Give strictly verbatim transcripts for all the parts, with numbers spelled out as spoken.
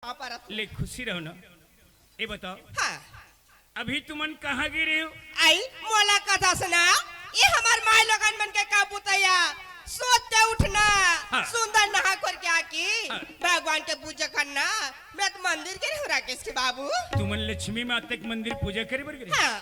आप आराम ले खुशी रहो ना। ये बताओ, हाँ। अभी तुमन कहाँ गे रहे हो? आई, मोला कथस ना, ये हमर माई लोगन मन के का बुतैया, सोत के उठना, हाँ। सुंदर नहा खोर के आके, हाँ। भगवान के पूजा करना। मैं तो मंदिर गे रहे हूँ राकेश के बाबू। तुमन लक्ष्मी माता के मंदिर पूजा करे बर गे रहे हो? हाँ।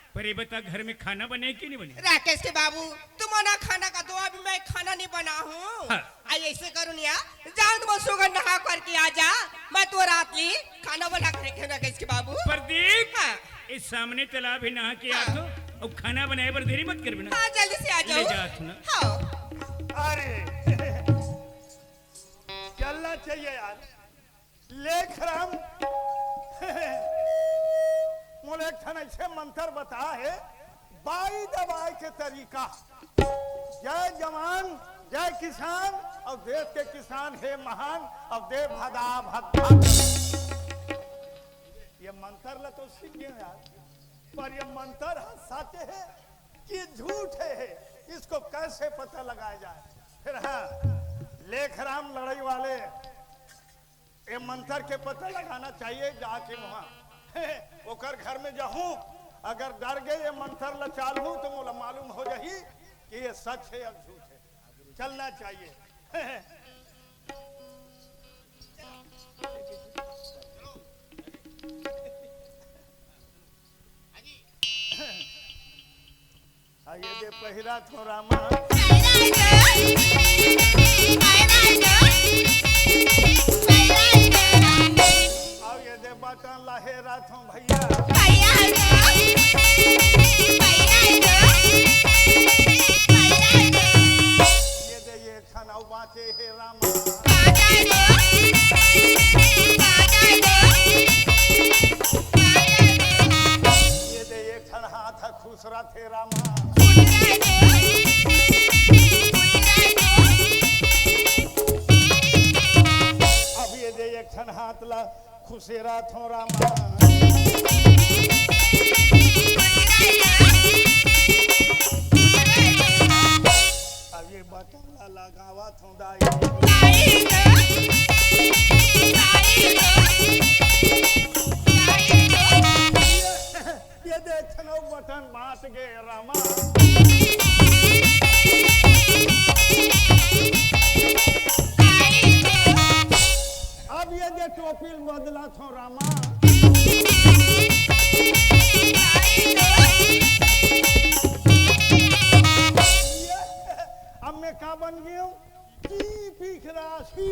पर ये बता, घर में खाना बने कि नहीं बने? राकेश के बाबू, तुमन खाना का दो, अभी मैं खाना नहीं बना हूँ। हाँ। आई, ऐसे करो निया, जाओ तुम सुगन नहा करके आ जा, मैं तो रात ली खाना बना के रखे राकेश के बाबू। प्रदीप, हाँ। इस सामने तालाब है, नहा के आ हाँ। तो, और खाना बनाए बर देरी मत कर बिना। हाँ, जल्दी से आ ले जाओ। जा तू ना। हाँ। अरे, चलना चाहिए यार। लेखराम, मोला एक ठन ऐसे मंत्र बता हे, बाई दबाई के तरीका। जय जवान, जय किसान, और देश के किसान हे महान, और दे भदा भदा। ये मंत्र ला तो सीख गए यार, पर ये मंत्र ह सच है कि झूठ है, इसको कैसे पता लगाया जाए? फिर हाँ, लेखराम लड़ाई वाले ये मंत्र के पता लगाना चाहिए जाके वहाँ। ओकर घर में जाहूँ, अगर डर गए ये मंत्र ला चालहूँ तो मोला मालूम हो जाही कि ये सच है या झूठ है। चलना चाहिए। आइए दे पहिरा थो रामा। आइए दे बटन लहेरा थो भैया। ये दे ये ठन अउ बाँचे हे रामा। ये दे एक ठन हाथ खुश रथे रामा। अब ये दे एक ठन हाथ ला खुश रथो रामा। अब ये बटन ला लगावत हूँ दाई। ये देख न बटन बाँच गे रामा। अब ये दे टोपी ल बदलत हूँ रामा। ये, अब मैं का बन गई हूँ? की पीख राशि।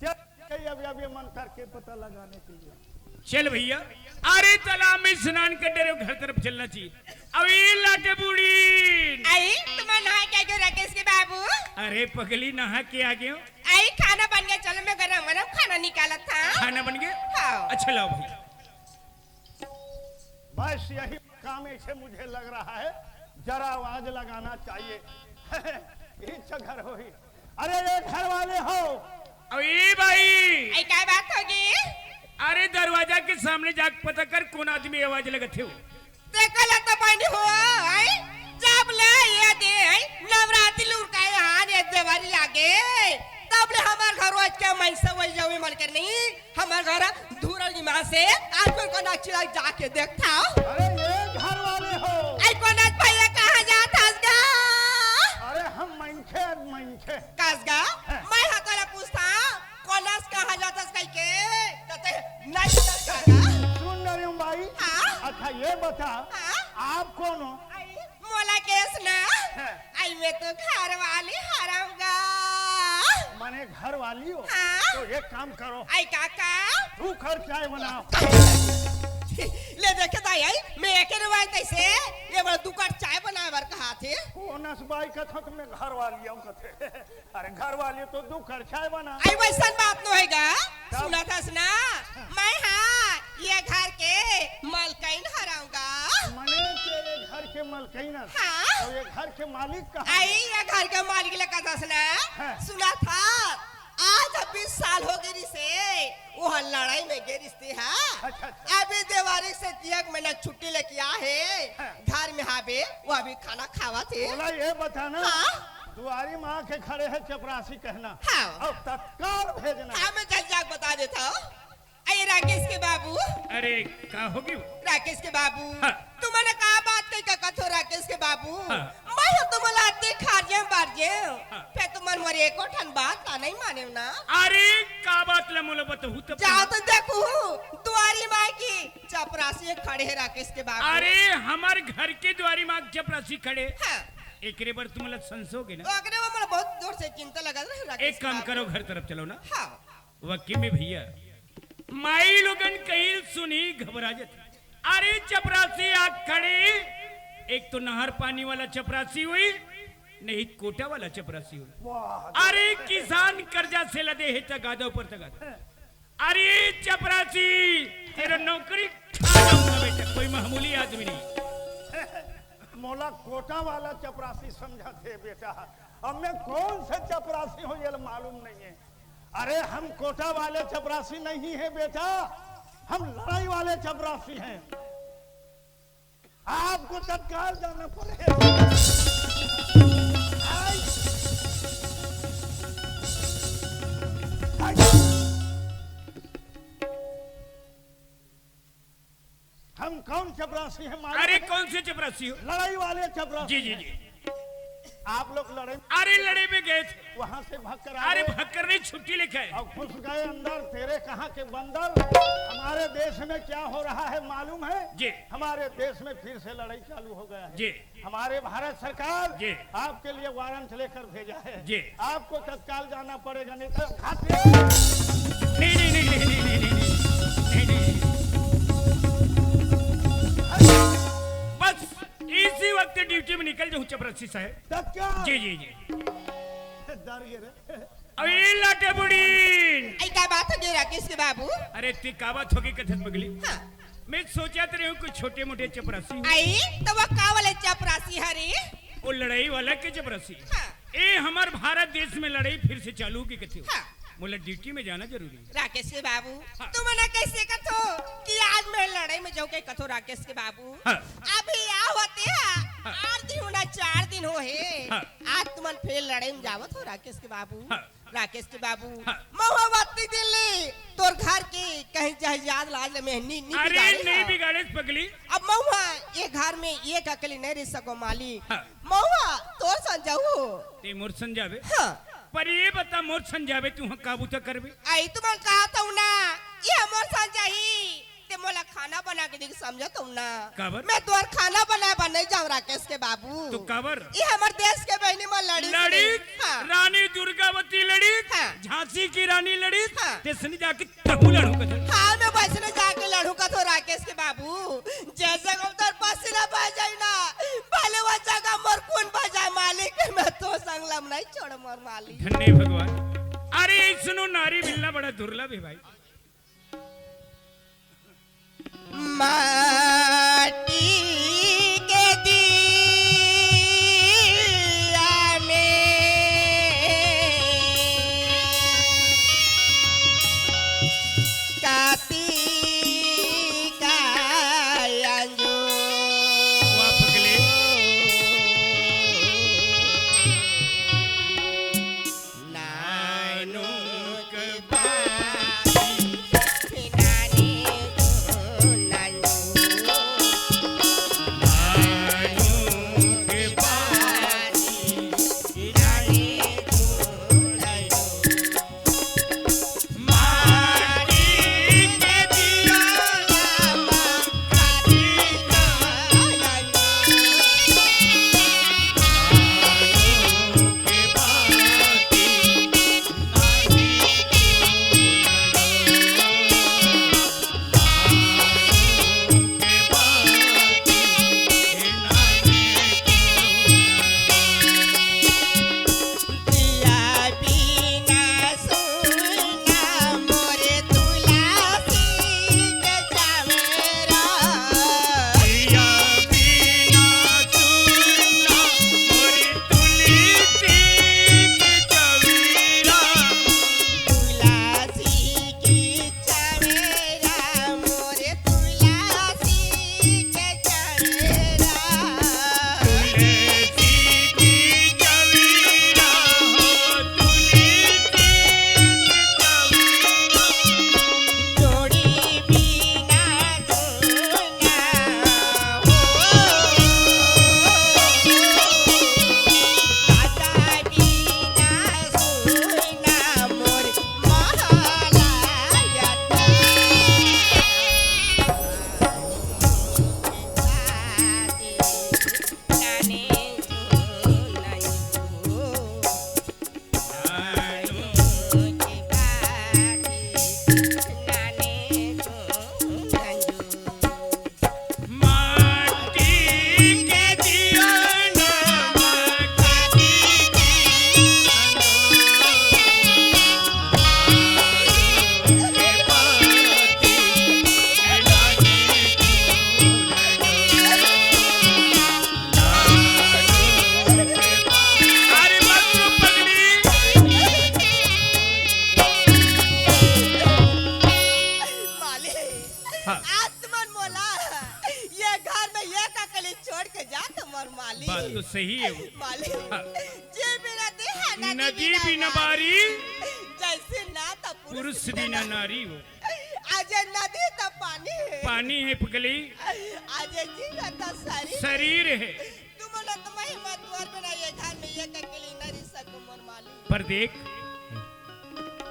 चल, अब, अब ये मंत्र के पता लगाने के लिए। चल भैया, अरे तालाब में स्नान कर डरे हो, घर तरफ चलना चाहिए। अब ये लाटे बूढ़ी। आई, तुम नहा के आ गए राकेश के बाबू? अरे पगली, नहा के आ गए हो। आई, खाना बन गया, चलो मैं गरम गरम खाना निकालत हूँ। खाना बन गया? हाँ। अच्छा लाओ भाई। बस यही काम ऐसे मुझे लग रहा है, जरा आवाज लगाना चाहिए। इच्छा घर हो ही। अरे ये घर वाले हो? अरे भाई। आई, क्या बात होगी? अरे दरवाजा के सामने जाके पता कर कौन आदमी आवाज लगत हो। देखा ला तो बनी हो, आई? जब ले ये दे, आई? नवरात्रि लुरकाए हान ये देवारी लागे, तब ले हमार घर रोज के मैं से वही जावे मन कर नहीं। हमर घर धूरा निमास हे, आज कोन कोन चिल्लाई जाके देखथव। अरे ये घर वाले हो? आई कोन भैया कहाँ जात हस गा? अरे हम मनखे, मनखे। कस गा? हाँ। मैं हा तोला पूछथव, कोन कहाँ जात हस कहिके? त तैं नहीं बता गा। सुन ना रे बाई। हाँ? अच्छा ये बता, हाँ? आप कौन हो? आई, मोला कस ना? हाँ। आई मैं तो घर वाली हरंव गा। माने घर वाली हो? हाँ। तो एक काम करो। आई काका? दू कर चाय बनाओ। ले देखे दाई, आई मैं एके रुवाई तैसे ये बड़ा दू कर चाय बनाए बर कहा थे। कोन अस बाई कथक में घर वाली हूँ कथे। अरे घर वाली तो दू कर चाय बना। आई वैसन बात नो हे गा। तब? सुनत हस ना, मैं हाँ ये घर के मलकइन हरंव गा। मने तेरे घर के मलकइन हस? हाँ। तो ये घर के मालिक कहाँ आई है? ये घर के मालिक ले कथस ना। हाँ। सुनत हस, आज अब बीस साल हो गे रिसे, वो लड़ाई में गे रिसे, हाँ। अच्छा, अच्छा। अभी देवारी से एक महीना छुट्टी लेके आ हे, हाँ। घर में हाबे, वो अभी खाना खावत हे। बोला ये बता ना। हाँ। दुआरी माँ के खड़े हे चपरासी कहना। हाँ। अउ तत्काल भेजना। हाँ, मैं जग जाग बता देथंव। अरे राकेश के बाबू। अरे, का होगे वो? राकेश के बाबू। हाँ। तुमन का बात कहि का कथो राकेश के बाबू? हाँ। मैं हूँ तुमन ला अतेक खारजेंव बारजेंव। हाँ। फेर तुमन मोर एको ठन बात ला नइ मानेव ना। अरे, का बात ला मोला बताहू तब जाव तो। तो देखहू, दुआरी माँ के चपरासी खड़े हे राकेश के बाबू। अरे, हमर घर के दुआरी माँ के चपरासी खड़े। हाँ। एकरे बर तुमन ला संसोगे ना। ओकरे बर मोला बहुत जोर से चिंता लगत रहे राकेश एक काम के बाबू। करो, घर तरफ चलो ना। हाँ। वकी में भैया, माईलोगन कहिल सुनी घबरा जाथे। अरे चपरासी आ खड़े, एक तो नहर पानी वाला चपरासी होही, नहीं कोटा वाला चपरासी होही। वाह। अरे किसान कर्जा से लदे हे तगादा ऊपर तगादा। अरे चपरासी, तेरा नौकरी खा जाऊंगा बेटा, कोई मामूली आदमी नहीं। मोला कोटा वाला चपरासी समझत हे बेटा, अब मैं कौन से चपरासी हूँ ये मालूम नहीं है। अरे हम कोटा वाले चपरासी नहीं है बेटा, हम लड़ाई वाले चपरासी हैं। आपको तत्काल जाना पड़ेगा। आई। आई। हम कौन चपरासी हैं मालूम अरे है? कौन से चपरासी हो? लड़ाई वाले चपरासी जी जी हैं। जी। आप लोग लड़े अरे लड़े में गए थे। वहां से भाग कर आ अरे गए। भाग कर नहीं, छुट्टी लेके आए। अब घुस गए अंदर, तेरे कहाँ के बंदर। हमारे देश में क्या हो रहा है मालूम है? जी। हमारे देश में फिर से लड़ाई चालू हो गया है। जी। हमारे भारत सरकार जी। आपके लिए वारंट लेकर भेजा है। जी। आपको तत्काल जाना पड़ेगा, नहीं तो खाते नहीं नहीं नहीं नहीं नहीं नहीं नहीं नहीं नहीं। बस इसी वक्त ड्यूटी में निकल जाऊं चपरासी साहब। तत्काल। जी जी जी। डर गए रे। अबे लाटे बुड़ी। आई का बात होगे राकेश के बाबू? अरे ती का बात होगे कथस पगली? हाँ। मैं सोचत रहे हूँ कुछ छोटे मोटे चपरासी हूँ। आई तो वो का वाले चपरासी हरे? वो लड़ाई वाला के चपरासी। हाँ। ए हमार भारत देश में लड़ाई फिर से चालू की कथी हो? हाँ। मोला ड्यूटी में जाना जरूरी है। राकेश के बाबू, हाँ। तुमन कैसे कथो कि आज मैं लड़ाई में जाऊँ के कथो राकेश के बाबू? हाँ। अभी या होते हैं, हाँ। आठ दिन होना, चार दिन हो हे। हाँ। आज तुमन फिर लड़ाई में जावत हो राकेश के बाबू। हाँ। राकेश के बाबू, हाँ। महुआ वत्ती दिल्ली, तोर घर के कहीं जहाजात लाज ले में नी, नी अरे बिगाड़े नहीं हाँ। बिगाड़े पगली। अब महुआ ये घर में एक अकेली नहीं रह सको मालिक। हाँ। महुआ तोर संग जाऊ। ते मोर संग जावे? हाँ। पर ये बता मोर संग जावे तू हाँ काबू तो करबे? आई तुमन कहा था ना, ये मोर संग जाही। ते मोला खाना बना के दे के समझत हूँ ना। काबर? मैं तोर खाना बनाए बर नहीं जाऊँ राकेश के बाबू। तो काबर? ये हमर देश के बहनी मन लड़ी लड़ी? हाँ। रानी दुर्गावती लड़ी? हाँ। झांसी की रानी लड़ी? हाँ। ते सनी जाके तहू लड़ू कथो। हाँ, मैं वैसने जाके लड़ू कथो राकेश के बाबू। जैसे हम तोर पसीना बह जाए ना, पहले वो जगह मोर खून बह जाए मालिक, मैं तो संगलम नहीं छोड़ मोर मालिक। धन्य भगवान। अरे सुनो, नारी मिलना बड़ा दुर्लभ है भाई। माटी के दीया में काती का अंजू। वाह, पगले। नानुक बाई, नानी गो नानू। सही हे वो। मालिक, हाँ। जे बिना देह नदी नदी बिना बिना बारी। बारी। जैसे ना त पुरुष पुरुष बिना बिना नारी हो। आज नदी त पानी हे। पानी हे पगली। आज जीव त शरीर हे। शरीर हे। तुम लोग तो महिमा द्वार बिना ये घर में ये करके ली नारी सको मोर मालिक। पर देख,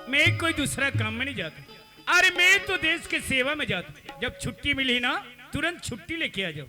मैं कोई दूसरा काम में नहीं जाता। अरे मैं तो देश के सेवा में जाता। जब छुट्टी मिली ना, तुरंत छुट्टी लेके आ जाओ।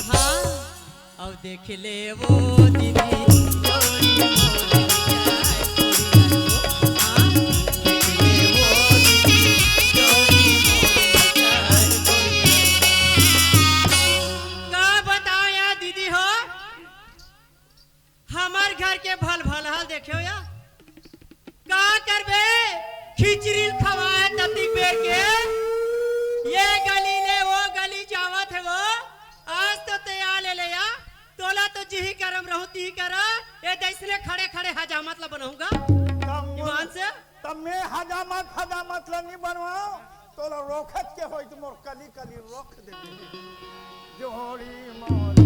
हाँ, अब देख ले वो दीदी, जोड़ी मोर जाए छोड़ी जाए वो। हाँ, देख ले वो दीदी, जोड़ी मोर जाए छोड़ी जाए। का बताओ यार दीदी हो, हमर घर के भल भल हाल देखे हो या? का करबे? खिचड़ी खवाए ततिक बेर के, ये गली ले वो गली जावत हे वो। आज तो तैयार ले ले या, तोला तो जिही करम रहू तिही करा। ये जैसने खड़े खड़े हजामत ला बनाऊंगा तब मोर ईमान से। तब मैं हजामत हजामत ला नहीं बनवाओ। तोला रोकत के होई त मोर कली कली रोक दे। जोड़ी मोरी।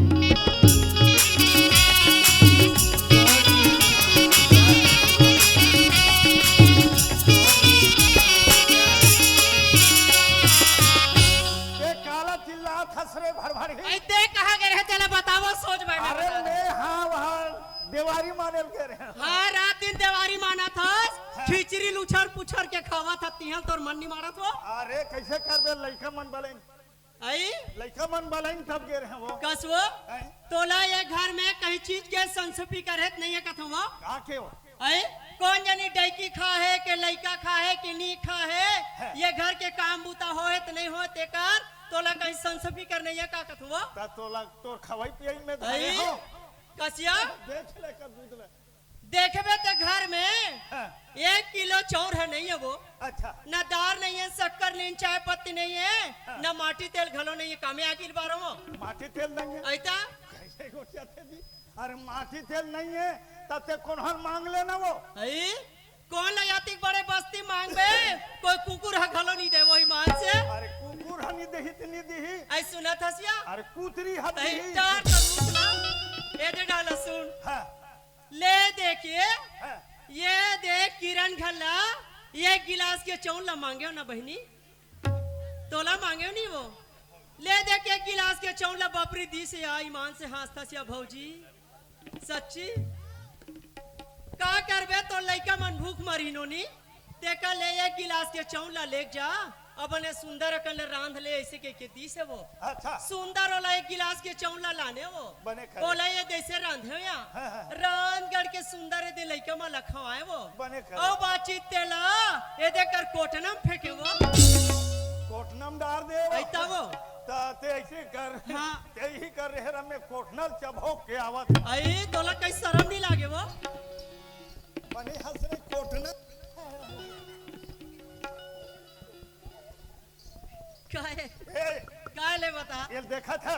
ये काला चिल्लात हस रे भड़भड़ी। ऐ ते कहाँ गे रहे, तेला बतावो सोच भाई। अरे मैं हाँ वहाँ देवारी माने ल गे रहे। हाँ, रात दिन देवारी मानत हस, हाँ। खिचड़ी ल उछर पुछर के खावत हस, तिहल तोर मन नहीं मारत हो। अरे कैसे करबे, लइका मन बलेन। आई? लइका मन बलेन तब गे रहे वो। कस वो? हैं? तोला ये घर में कहीं चीज के संसपी करे त नहीं हे कथो वो? का के वो? आई? कौन जानी डैकी खा हे के लइका खा हे कि नी खा हे? हैं। ये घर के काम बूता होए त नहीं होए तेकर तोला कहीं संसपी कर नहीं हे का कथो वो? त तोला तोर खवाई पियाई में आई? धरे हो। कसिया? देख ले का दूध ले। देखबे ते घर में हाँ। एक किलो चाउर ह नहीं हे वो। अच्छा। ना दार नहीं हे, शक्कर नहीं हे, चाय पत्ती नहीं हे, हाँ। ना माटी तेल घलो नहीं हे। कामे आगिल बारो वो। माटी तेल नहीं हे? ऐता? कैसे गोठियाथे जी? अरे माटी तेल नहीं हे, त ते कोनहर मांग लेना वो। ऐ? कौन ला यातिक बड़े बस्ती मांगबे? कोई कुकुर ह घलो नहीं दे वो ईमान से। अरे कुकुर ह नहीं देही त नहीं देही। ऐ सुनत हस या? अरे कुतरी ह ऐ देही। डर कर रुक ना। ए दे डाला सुन। हाँ। ले देख ये, हाँ। ये देख किरण घला, ये गिलास के चौल ला मांगे हो ना बहिनी, तोला मांगे हो नहीं वो। ले देख एक गिलास के चौल ला बपरी दिस या, ईमान से हाँसथस या भौजी, सच्ची। का करबे तो लइका मन भूख मरिनो नी, तेकर ले एक गिलास के चौल ला लेके जा, अपने सुंदर अकन ले रांध ले, ऐसे के, के दिस हे वो। अच्छा। सुंदर ओला एक गिलास के चौल ला लाने वो। बने करे। ओला ये जैसे रांधे हो या। हाँ, हाँ। रांध गढ़ के सुंदर ए दे लइका मन ला खवाए वो। बने करे। ओ बातचीत तेला, ए दे कर कोटना म फेंके वो। कोटना म डार दे वो। ऐता वो। त ते ऐसे कर। हाँ। ते ही कर रहे रहा, मैं कोठनल चबोक के आवत। अई, तोला कहीं शरम नहीं लागे वो? बने हंस रे कोठनल। काहे? ए, काहे ले बता? ये देखा था?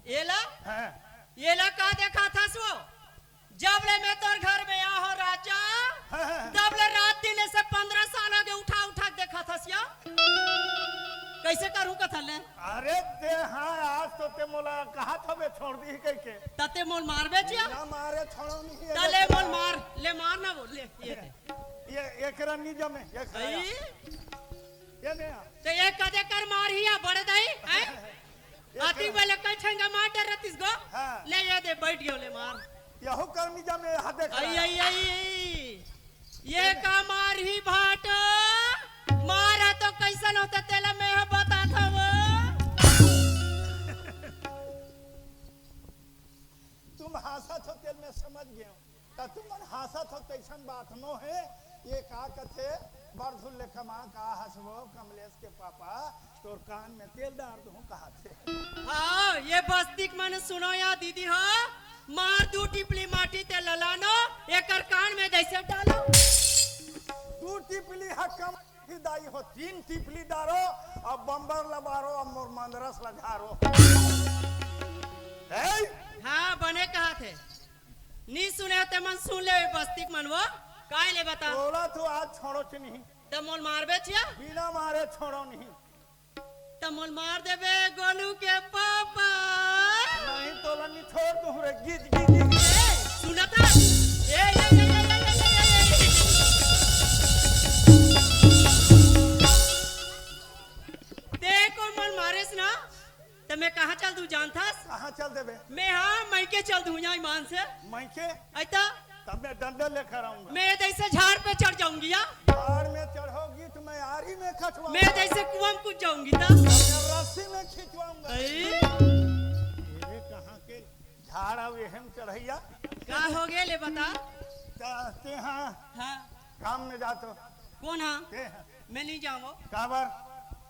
ये ला? हाँ। ये ला का देखा था सो? जब ले मैं तोर घर में आ हो राजा, हाँ, हाँ। तब ले रात दिन से पंद्रह साल हो गए, उठा उठा के देखा था सिया। कैसे करूं कथा ले? अरे ते हाँ, आज तो ते मोला कहा था बे छोड़ दी कह के। तते मोल मार बे जिया? ना मारे, छोड़ो नहीं है। तले मोल मार, ले मार ना बोल, ले, ये दे। ये, ये करा नहीं जमे, ये खा। अई? ये नहीं आ। तो ये कदे कर मार ही आ, बड़े दाई, हैं? ये आती खा। वाले कई ठंगा मार डर रहतीस गो। हाँ। ले ये दे, बैठ गयो, ले मार। यहू कर नहीं जमे, हाथ देख आई, रहा है। आई, आई। ये का मार ही भाटो? मार है तो कैसन होता तेला मैं ह बता था वो। तुम हंसा थो तेल मैं समझ गया हूँ। त तुमन हंसत हो, तइसन बात नो हे। ये का कथे, बरधुल ले कमा का हंसबो, कमलेश के पापा, तोर कान में तेल डार दूं, कहा थे। हाँ, ये बस्ती के मन सुनो या दीदी हो, मार दू टिपली माटी ते ललानो, एकर कान में जैसे डालो। दू टिपली ह कम ही दाई हो, तीन टिपली डारो, अब बम्बर लबारो, अब मोर मंदरस लघारो। ए? हाँ, बने कहा थे। नी सुने ते मन सुन ले, बस्ती के मन वो, काय ले बता? तोला तो आज छोड़ो च नहीं। त मोल मारबे छिया? बिना मारे छोड़ो नहीं। त मोल मार देबे गोलू के पापा। नहीं तोला नहीं छोड़ दूं रे, गिज, गिज, गिज। ए, सुना था? ए, ए, ए। ते कोई मोल मारेस ना? त मैं कहाँ चल दूँ जानथस? कहाँ चल देबे? मैं हाँ, मइके चल दूँ यहाँ ईमान से। मइके? अइता? तब मैं डंडा लेकर आऊंगा। मैं जैसे झाड़ पे चढ़ जाऊंगी या? झाड़ में चढ़ोगी तो मैं आरी में खचवाऊंगा। मैं जैसे कुआं में कूद जाऊंगी त? मैं रस्सी में खिंचवाऊंगा। अई? ये कहाँ के झाड़ अब एहम चढ़ैया? का हो गए ले बता? त-, ते हाँ। हाँ। काम में जा तो। कौन हाँ? ते हाँ। मैं नहीं जाऊँ। काबर?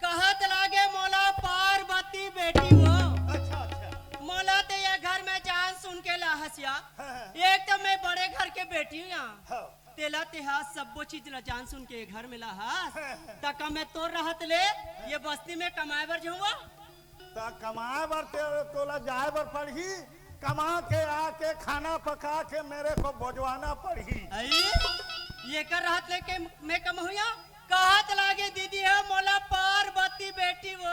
कहत लागे मोला पार्वती बेटी वो। अच्छा, अच्छा। मोला ते ये घर में जान सुन के लाहस या। हाँ, हाँ। एक तो मैं बड़े घर के बेटी हूँ या। हाँ। तेला तेहा सब्बो चीज ला जान सुन के घर में लाहस। हाँ, हाँ। त का मैं तोर रहत ले ये बस्ती में कमाए बर जाऊँ? त कमाए बर ते, तोला जाए बर पड़ही, कमा के आके खाना पका के मेरे को भोजवाना पड़ही। अई, ये कर रहत लेके मैं कमहुया? कहत लागे दीदी हो मोला पार्वती बेटी वो,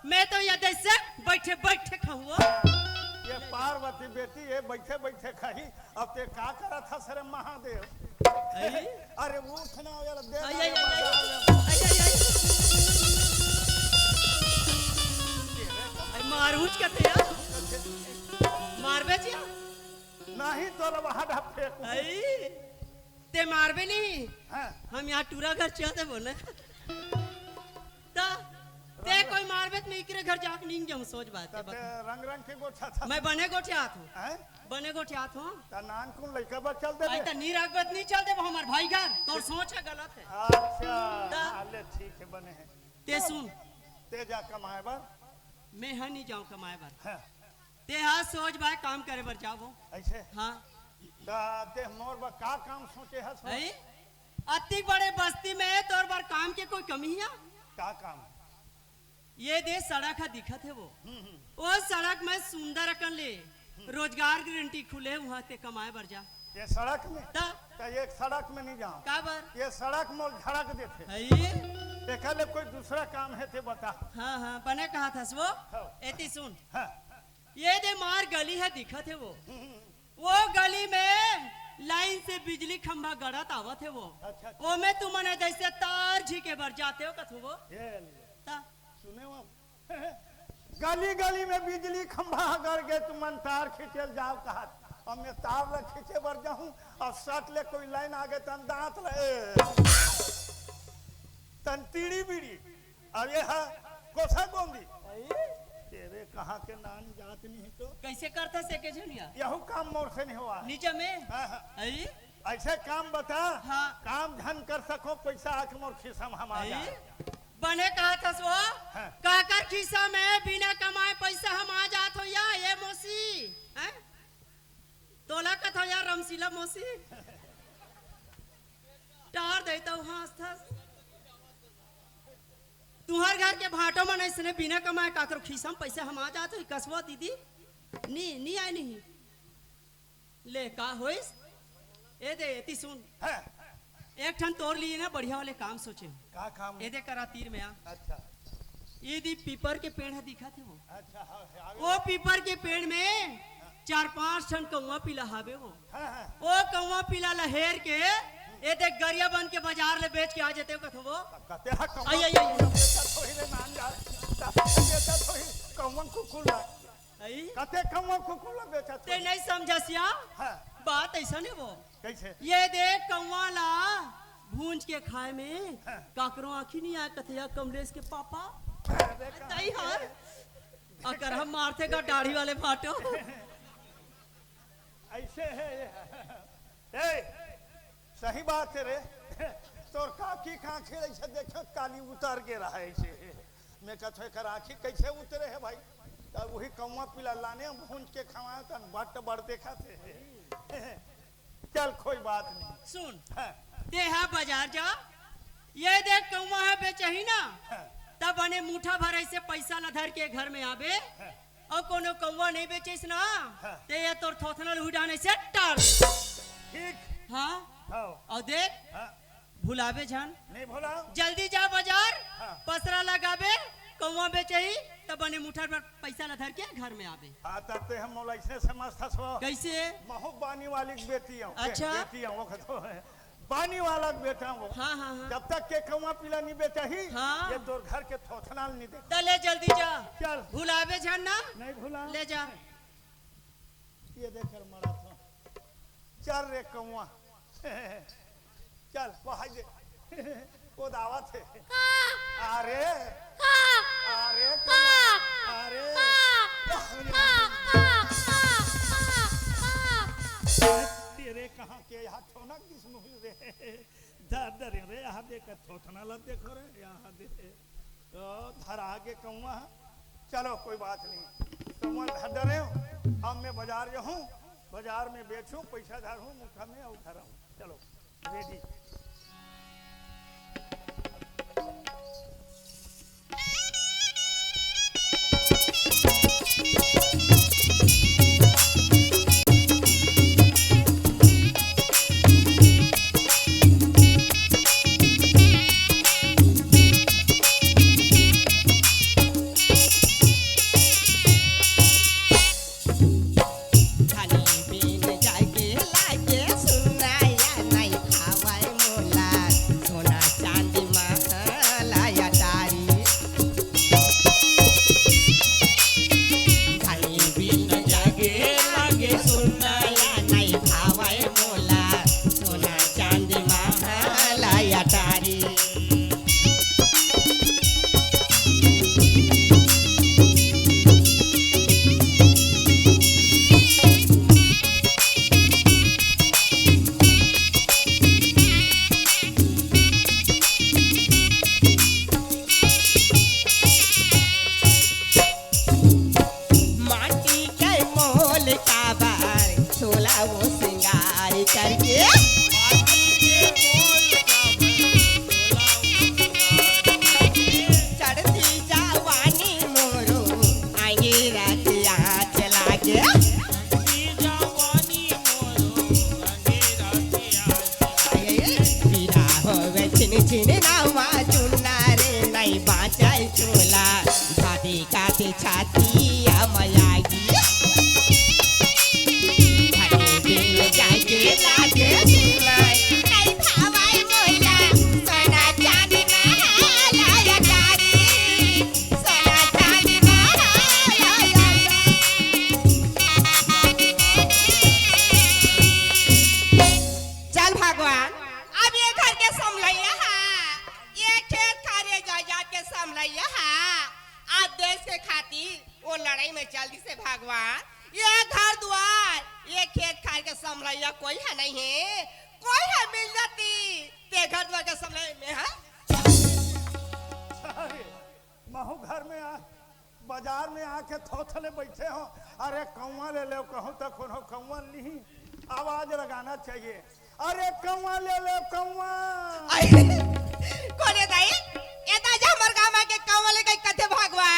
मैं तो ये जैसे बैठे बैठे खाऊँ। ये पार्वती बेटी ये बैठे बैठे खाही। अब ते का करत हस रे महादेव? अई? अरे उठ ना, ये दे अई, ना, अई, ये अई, बजा अई। ले। अई, अई, अई। अई, मार उठ के ते यार। मारबे जिया? नहीं तो रे वहाँ ढप फेंकू। अई, ते मारबे नहीं। हाँ। हम यहाँ टूरा घर चल देबो ना। त ते कोई मारबे त मैं इकरे घर जाके नींद जाऊं, सोच बात है, त ते बता। रंग रंग के गोठा था। मैं बने गोठियात हूँ। हैं? बने गोठियात हूँ। त नान कुन लइका बा चल दे आई बे। त नी रखबे त नी चल देबो हमार भाई घर। तोर सोच है गलत है। अच्छा, त हाँ, ले ठीक है, बने है। ते सुन। ते जा कमाए बर। मैं हा नी जाऊं कमाए बर। हाँ। ते हा सोच बाय काम करे बर जाबो। ऐसे? हाँ। त ते मोर बर का काम सोचे हस? हैं? अतिक बड़े बस्ती में तोर बर काम के कोई कमी है? का काम? ये दे सड़क हा दिखत है वो। हम्म, हम्म। वो सड़क में सुंदर अकन ले हम्म। रोजगार गारंटी खुले, वहाँ ते कमाए बर जा। ये सड़क में? त? त ये सड़क में नहीं जाऊँ। काबर? ये सड़क मोल झड़क देथे। है ये? तेकर ले कोई दूसरा काम है ते बता। हाँ, हाँ, बने कहा था वो। हाँ। एती सुन। हाँ। ये दे मार गली है दिखत है वो। हम्म, हम्म। वो गली में लाइन से बिजली खंभा गड़त आवत है वो। अच्छा, अच्छा। ओमे तुमन जैसे तार झीके बर जाते हो कथो वो। ये ले। ता। सुने वो। गली गली में बिजली खंभा गड़ गे तुमन तार खींचे ल जाव कहत। अब मैं तार ल खींचे बर जाहूं, अब सट ले कोई लाइन आगे तन दांत ले। तन तीड़ी बीड़ी। अब ये हा कोसा गोंदी। आई? तेरे कहाँ के नान जात नहीं तो? कैसे करता से के झुनिया? यहू काम मोर से नहीं हुआ। नीचे में? हाँ, हाँ। आई? ऐसे काम बता, हाँ। काम झन कर सको, पैसा आके मोर खिसम हम आ आई? जाए। बने कहत हस वो, हाँ। काकर खिस्सा में बिना कमाए पैसा हमा जात हो या, ए मौसी? हैं? तोला कथो या रमशीला मौसी? टार देता हूँ, हाँस थस। तुहर घर के भाटो मन अइसने बिना कमाए काकरो खिस्सा में पैसा हमा जात हो, कसवा दीदी? नी, नी आय नहीं। ले, का होइस? ए दे, एती सुन। हाँ। एक ठन तोर लिए ना बढ़िया वाले काम सोचे हूँ। का काम? ए दे करा तीर में आ। अच्छा। ए दे पीपर के पेड़ ह दिखत हे वो। अच्छा, हाँ, हाँ, आगे। वो पीपर के पेड़ में चार पांच ठन कौवा पीला हावे वो। हाँ, हाँ। वो कौवा पीला ला हेर के ए दे गरिया बन के बाजार ले बेच के आ जाते हो कथो वो। कते हा कौवा आई, आई, आई। बेचत होही रे नान जा। बेचत होही कौवा कुकुर ला। आई? कते कौवा कुकुर ला बेचत ते होही। नहीं समझस या? हाँ। बात ऐसा नहीं वो। कैसे? ये देख कौवा ला भूंज के खाए में हाँ। काकरो आँखी नहीं आए कथे या कमलेश के पापा। अरे कहाँ तई के? हर। अकर हम मारथे का दाढ़ी वाले भाटो। ऐसे है ये। ए, सही बात है रे। तोर काकी का आँखी ऐसे देखो काली उतर के रहा है ऐसे। मैं कहत हूँ एकर आँखी कैसे उतरे है भाई? तब वही कौवा पीला लाने हम भूंज के खवाए तन बट बड़ देखा थे। चल कोई बात नहीं। सुन, हाँ। ते हा बाजार जा, ये देख कौवा है बेचही ना, हाँ। तब बने मुठा भर ऐसे पैसा ला धर के घर में आबे, हाँ। अउ कोनो कौवा नहीं बेचिस ना, हाँ। ते ये तोर थोथना लुही डाने से टार। ठीक। हाँ? हाँ। अउ देख, हाँ। भुलाबे झन। नहीं भुलाओ। जल्दी जा बाजार, हाँ। पसरा लगाबे, कौवा बेचही, तब बने मुठा भर पैसा ला धर के घर में आबे। हाँ, तब ते हम मोला ऐसे समझथस वो। कैसे? महू बानी वाली के बेटी हूँ। अच्छा। बेटी हूँ, वो कहत हूँ। बानी वाला के बेटा हूँ। हाँ, हाँ, हाँ। जब तक के कौवा पीला नहीं बेचही, हाँ। ये तोर घर के थोथना ल नहीं देख। त ले जल्दी जा। चल। भुलाबे झन ना। नहीं भुला। ले जा। ये देख कर मरा था। चल रे कौवा। चल, वहां दे। वो दावत है। अरे। अरे, कौवा। अरे। तेरे कहाँ के यहाँ थोना किस मुहिल रे? धर, धर रे, यहाँ देख, थोथना ला देखो रे, यहाँ दे। ओ, धर आगे कौवा। चलो, कोई बात नहीं। कौवा धर डरे हो। अब मैं बाजार जाऊँ, बाजार में बेचूँ, पैसा धरूँ, मुठा में और धरूँ। चलो, रेडी। माटी के मोल काबर, सोला वो सिंगार करके। चढ़ती जवानी मोरो, आगे रात आँच लागे। पीरा होवे छिन छिन नावा चुन्ना रे, नहीं बाँचै चोला, भाभी काटे छाती अमयागी। भाभी बिन जाके लागे सुनाई, नहीं भावै मोला, सोना चांदी महल अटारी। चल भगवान, अब ये घर के समलैया हा, ये खेत खार ये जायदाद के समलैया हा, आज देश के खातिर वो लड़ाई में जल्दी से भगवान, ये घर दुआर, ये खेत खार के समलैया कोई हा नहीं है, कोई हा मिल जाती, ते घर दुआर के समलैया में हा। महू घर में आ, बाजार में आके थोथले बैठे हो। अरे कौवा ले ले कहूँ तो कोनो कौवा नहीं, आवाज लगाना चाहिए। अरे कौवा ले ले कौवा। कोने दाई, एता जा हमर गांव के कौवा ले गई कथे भगवा।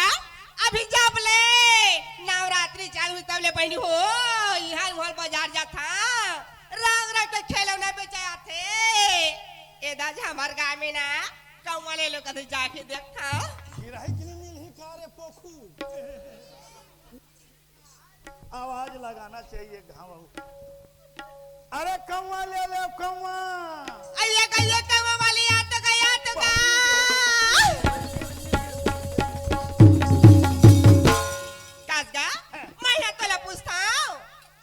अभी जब ले नवरात्रि चालू हुई तब ले बहनी हो, इहां उहां बाजार जाथा, रंग रंग के खिलौना बेचे आथे। एदा जा हमर गांव में ना कौवा ले लो कथे जाके देखा। गिरही की मिल ही कारे पोखू। आवाज लगाना चाहिए घाव। अरे कौवा ले ले कौवा। अइया गइया कौवा वाली आ तो गया तो का। कासगा, मैं हा तोला पूछता हूँ,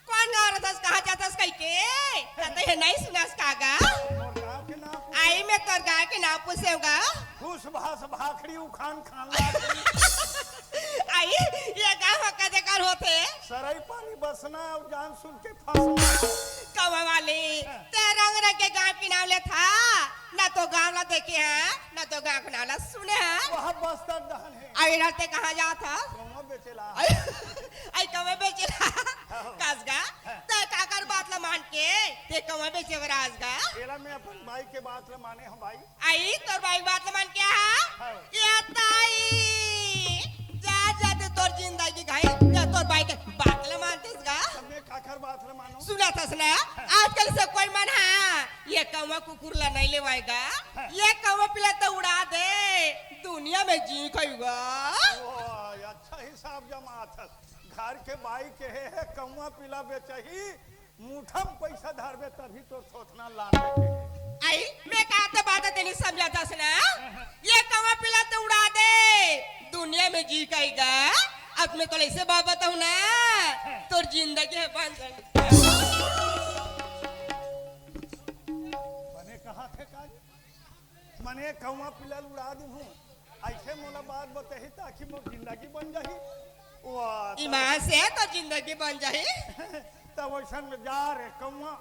कौन गाँव रहतस, कहाँ जातस कह के? तते हे नहीं सुनस कागा? मोर गाँव के नाम पूछ। आई मैं तोर गाँव के नाम पूछेगा। खुश भास भाखड़ी उखान खान लाखड़ी। आई, ये गाँव कदे कर होथे? सरई पानी बसना और जान सुन के फंसना। कौवा वाली, ते रंग रंग के गाँव के नाम लेथा, ना तो गाँव ला देखे हैं, ना तो गाँव के नाम ला सुने हैं। वह बस्तर डहन है। आई रहते कहाँ जात हस? कौवा बेचेला। आई, आई कौवा बेचेला। कासगा, ते काकर बात ला मान के, ते कौवा बेचे बर आसगा। एला मैं अपन बाई के बात ला माने हूँ बाई। आई तोर बाई बात ला मान के हा? हाँ। ये ताई, जा जा ते तोर जिंदगी घाई, ते तोर बाई के बात ला मानतेस गा। तब मैं काकर बात ला मानो। सुनत हस ना, आजकल से कोई मन हा, ये कौवा कुकुर ला नहीं लेवाएगा, ये कौवा पिला तो उड़ा दे, दुनिया में जी खाएगा। ओ, अच्छा हिसाब जमात हस। घर के बाई के हे, हे कौवा पिला बेचही, मुठम पैसा धरबे तभी तोर थोथना लान के। आई, मैं कहते बात तेनी समझा दस ना, ये कौवा पिला तो उड़ा दे, दुनिया में जी खाएगा। अब मैं तो ऐसे बात बताऊँ ना, तोर जिंदगी है बन जाएगी। बने कहा थे काज, मने कौवा पिला उड़ा दूँ, ऐसे मोला बात बताही ताकि मोर जिंदगी बन जाही। वाह, तब ईमान से तो जिंदगी बन जाही। तब वैसन में जा रे कौवा।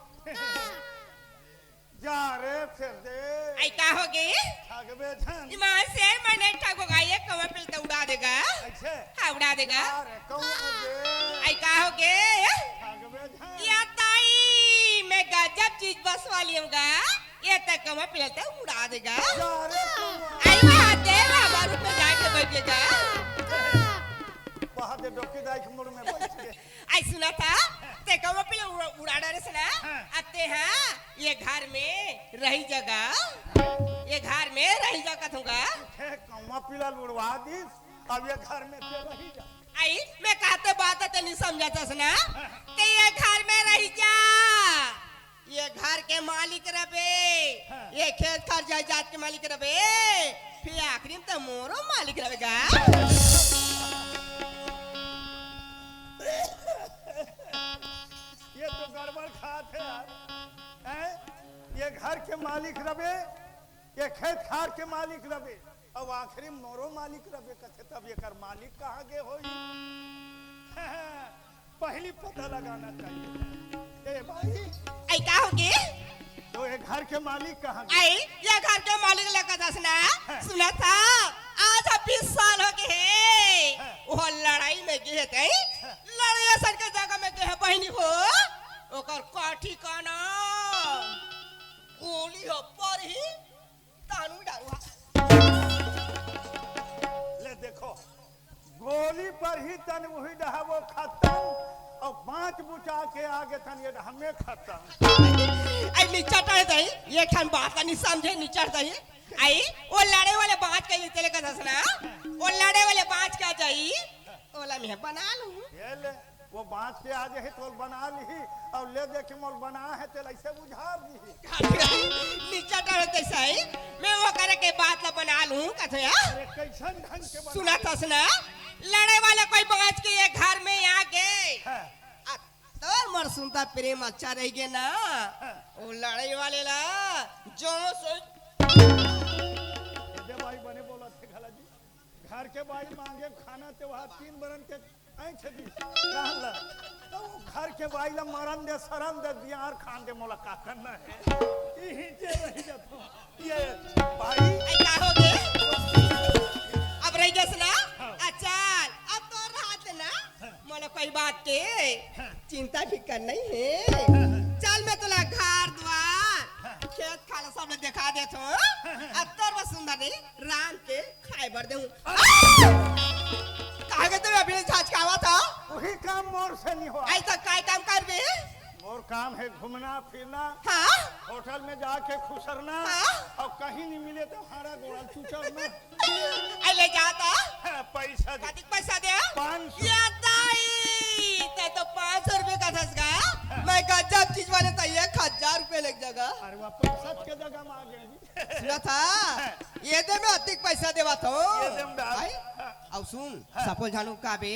जा रे फिर दे। आई का होगे? ठगबे झन। ईमान से मैं नहीं ठगोगा, ये कौवा पिला तो उड़ा देगा। ऐसे? हाँ, उड़ा देगा। जा रे कौवा दे। आई का होगे? ठगबे झन। या ताई, मैं गजब चीज बस वाली हूँ गा। ये तक कौवा पिला तो उड़ा देगा। जा रे कौवा। आई वहाँ दे, वहाँ बारूद में जाके बैठेगा। वहाँ दे डोकी दाई के मुड़ में बैठ के। आई सुना था, ते कौवा पिला उड़ा, उड़ा डरे से ना। हाँ। अते हाँ, ये घर में रही जगह, ये घर में रही जगह तुमका। हे कौवा पिला उड़वा दीस, अब ये घर में ते रही जा। आई, मैं कहते बात ते नहीं समझा था ना, ते ये घर में रही जा, ये घर के मालिक रबे, हाँ। ये खेत खार जायदाद के मालिक रबे, फिर आखिरी में तो मोरो मालिक रहेगा। ये तो गड़बड़ खात है यार। हैं? ये घर के मालिक रबे, ये खेत खार के मालिक रबे, अब आखिरी में मोरो मालिक रबे कथे, तब ये कर मालिक कहाँ गे होई? पहली पता लगाना चाहिए। ए भाई, आई का होगे? तो ये घर के मालिक कहाँ गे? आई, ये घर के मालिक लगा दस ना। सुना था, आज अब बीस साल हो गए हैं। वो लड़ाई में गए थे, लड़ाई सर के जगह में गए बहनी हो, ओकर का ठिकाना? गोली हो पर ही तानू डालू। ले देखो, गोली पर ही तन वही डहा वो खत्म, और बाँच बुचा के आगे तन ये हमें खत्म। आई नीचा टहल दई, ये खान बात नहीं समझे, नीचा दई। आई, वो लड़े वाले बाँच के तेरे का दसना, वो लड़े वाले बाँच के आ जाई, ओला मैं बना लूँ। ये ले, वो बाँच के आ जाही तो बना ली, और ले दे के मोल बना है तेल ऐसे बुझार दी। नीचा टहल कैसा है? मैं वो करे के बात ला बना लूँ, कथे यार। अरे कैसन ढंग के बना सुना था सुना, लड़े वाले कोई बाँच के ये घर में आ गए। हाँ। आ, तोर मोर सुनता प्रेम अच्छा रह गया ना, वो लड़े वाले ला जो सोच दे भाई बने बोला थे घला जी, घर के बाई मांगे खाना ते वहाँ तीन बरन के ऐंठ दी। कहला, तो वो घर के बाई ला मरन दे, शरम दे, बियार खान दे, मोला का करना है? यही जे रही जातो। ये भाई, आई का हो गए? अब रह गया सुना, देथो, अत्तर बस सुंदर नहीं, रांध के खाए बर देहूं। कहा के तू अभी ले झांझ के आवत हो? वही काम मोर से नहीं हो। ऐसा काय काम करबे? मोर काम है घूमना फिरना, हाँ? होटल में जाके खुसरना, हाँ? और कहीं नहीं मिले तो हाड़ा गोड़ा चुचरना। अइ ले जाता। हाँ, पैसा दे। कतिक पैसा दे? पाँच सौ। ये दाई, तैं तो पाँच सौ रुपये कथस गा। मैं गजब चीज वाले तो एक हजार रुपये लेके जागा। अरे वाह, पैसा के जगह में आ गया जी। सुनत हा? ये दे, मैं अतिक पैसा देवत हों। ये दे, मैं डाल। आई? हाँ। अउ सुन, हाँ। सपोल जानू का बे?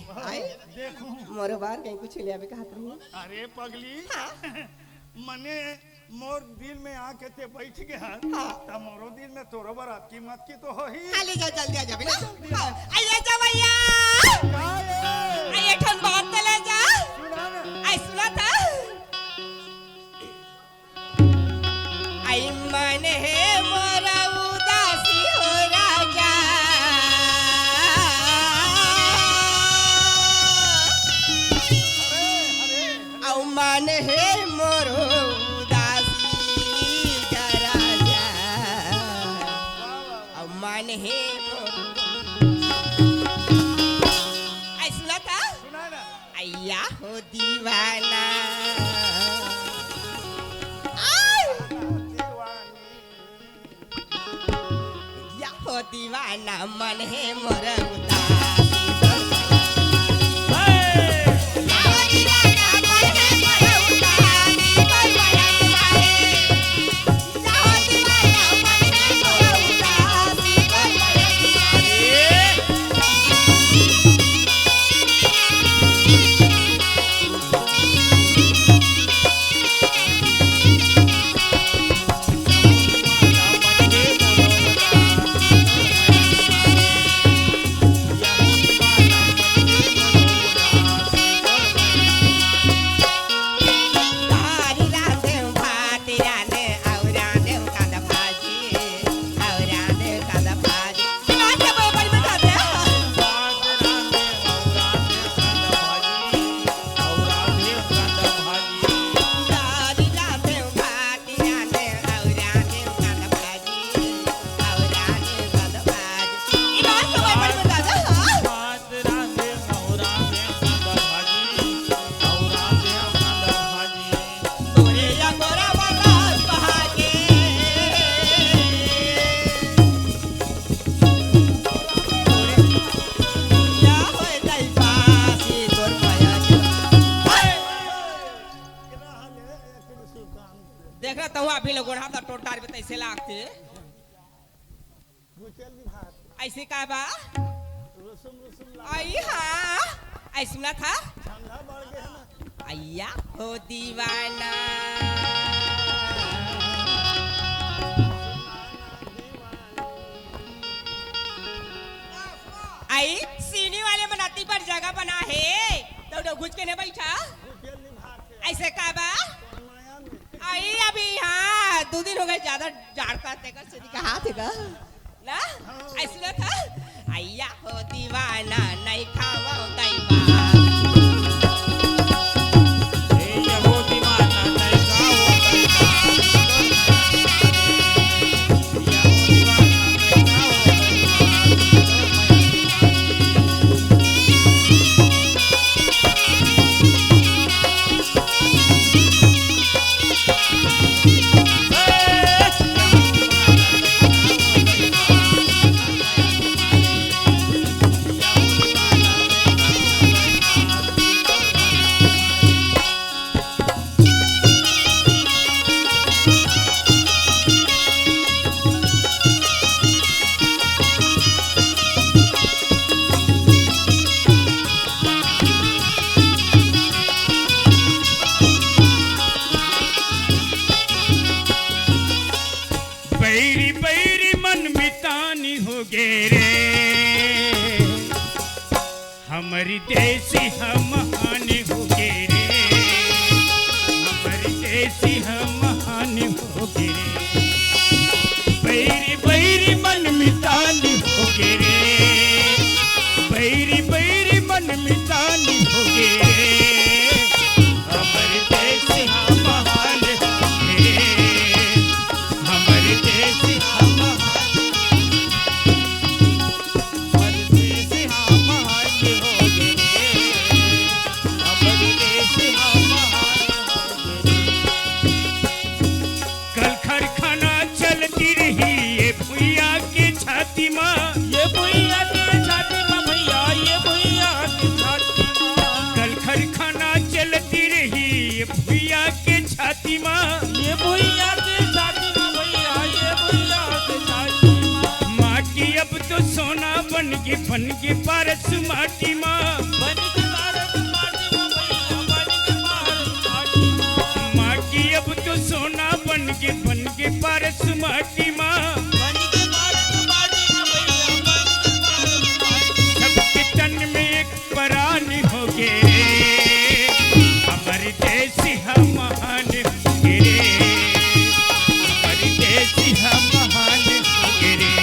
हाँ, आई? देखो। मोरो बर कहीं कुछ ले आबे कहत रही। अरे पगली, हाँ। मने मोर दिल में आके तैं बैठ गे हस, हाँ। त मोरो दिल में तोरो बर अतकी मत की तो होही। हाँ, ले जा, जल्दी आ जाबे ना। जल्दी आ। हाँ, आइए जा भैया। का ए? आइए, ठन बात तो ले जा। सुना ना। आई सुनत हा? आई मन हे मोर उदासी हो राजा। अरे, अरे। अउ मन हे मोर उदासी का राजा, अउ मन हे मोर। आई सुनत हा? सुना ना। अइया हो दीवाना। आय! दीवानी। या हो दीवाना मन हे मोर उदासी। देख रहा तहूँ अभी लोग गोड़ हाथ टोट डारबे तैसे लागथे। अइसे का बा? अई हाँ, अइसे सुनत हा? अइया हो दीवाना। अई सीनी वाले मन अति बर जगह बना हे, त घुच के नहीं बैठा। अइसे का बा? अई अभी हाँ, दू दिन हो गे, ज्यादा जाड़ता तेकर से कहा थे गा ना? अइसे ना था? अइया हो दीवाना, नहीं खावा दैबा। ए, ये हो दीवाना, नहीं खावा दैबा। बैरी बैरी मन मितानी हो गे रे, हमरी देसी हम हानि हो गे रे, हमरी देसी हम हानि हो गे रे। बैरी बैरी मन मितानी हो गे रे, बैरी बैरी मन मितानी हो गे रे। हमरी देसी हम हानि हो गे रे, हमरी बन के, बन के पारस माटी मा। बन के पारस माटी मा भैया, बन के पारस माटी मा। माटी अब तो सोना बन के, बन के पारस माटी मा। बन के पारस माटी मा भैया, बन के पारस माटी मा। सबके तन में एक परान होगे, हमर देश ह महान होगे रे, हमर देश ह महान होगे रे,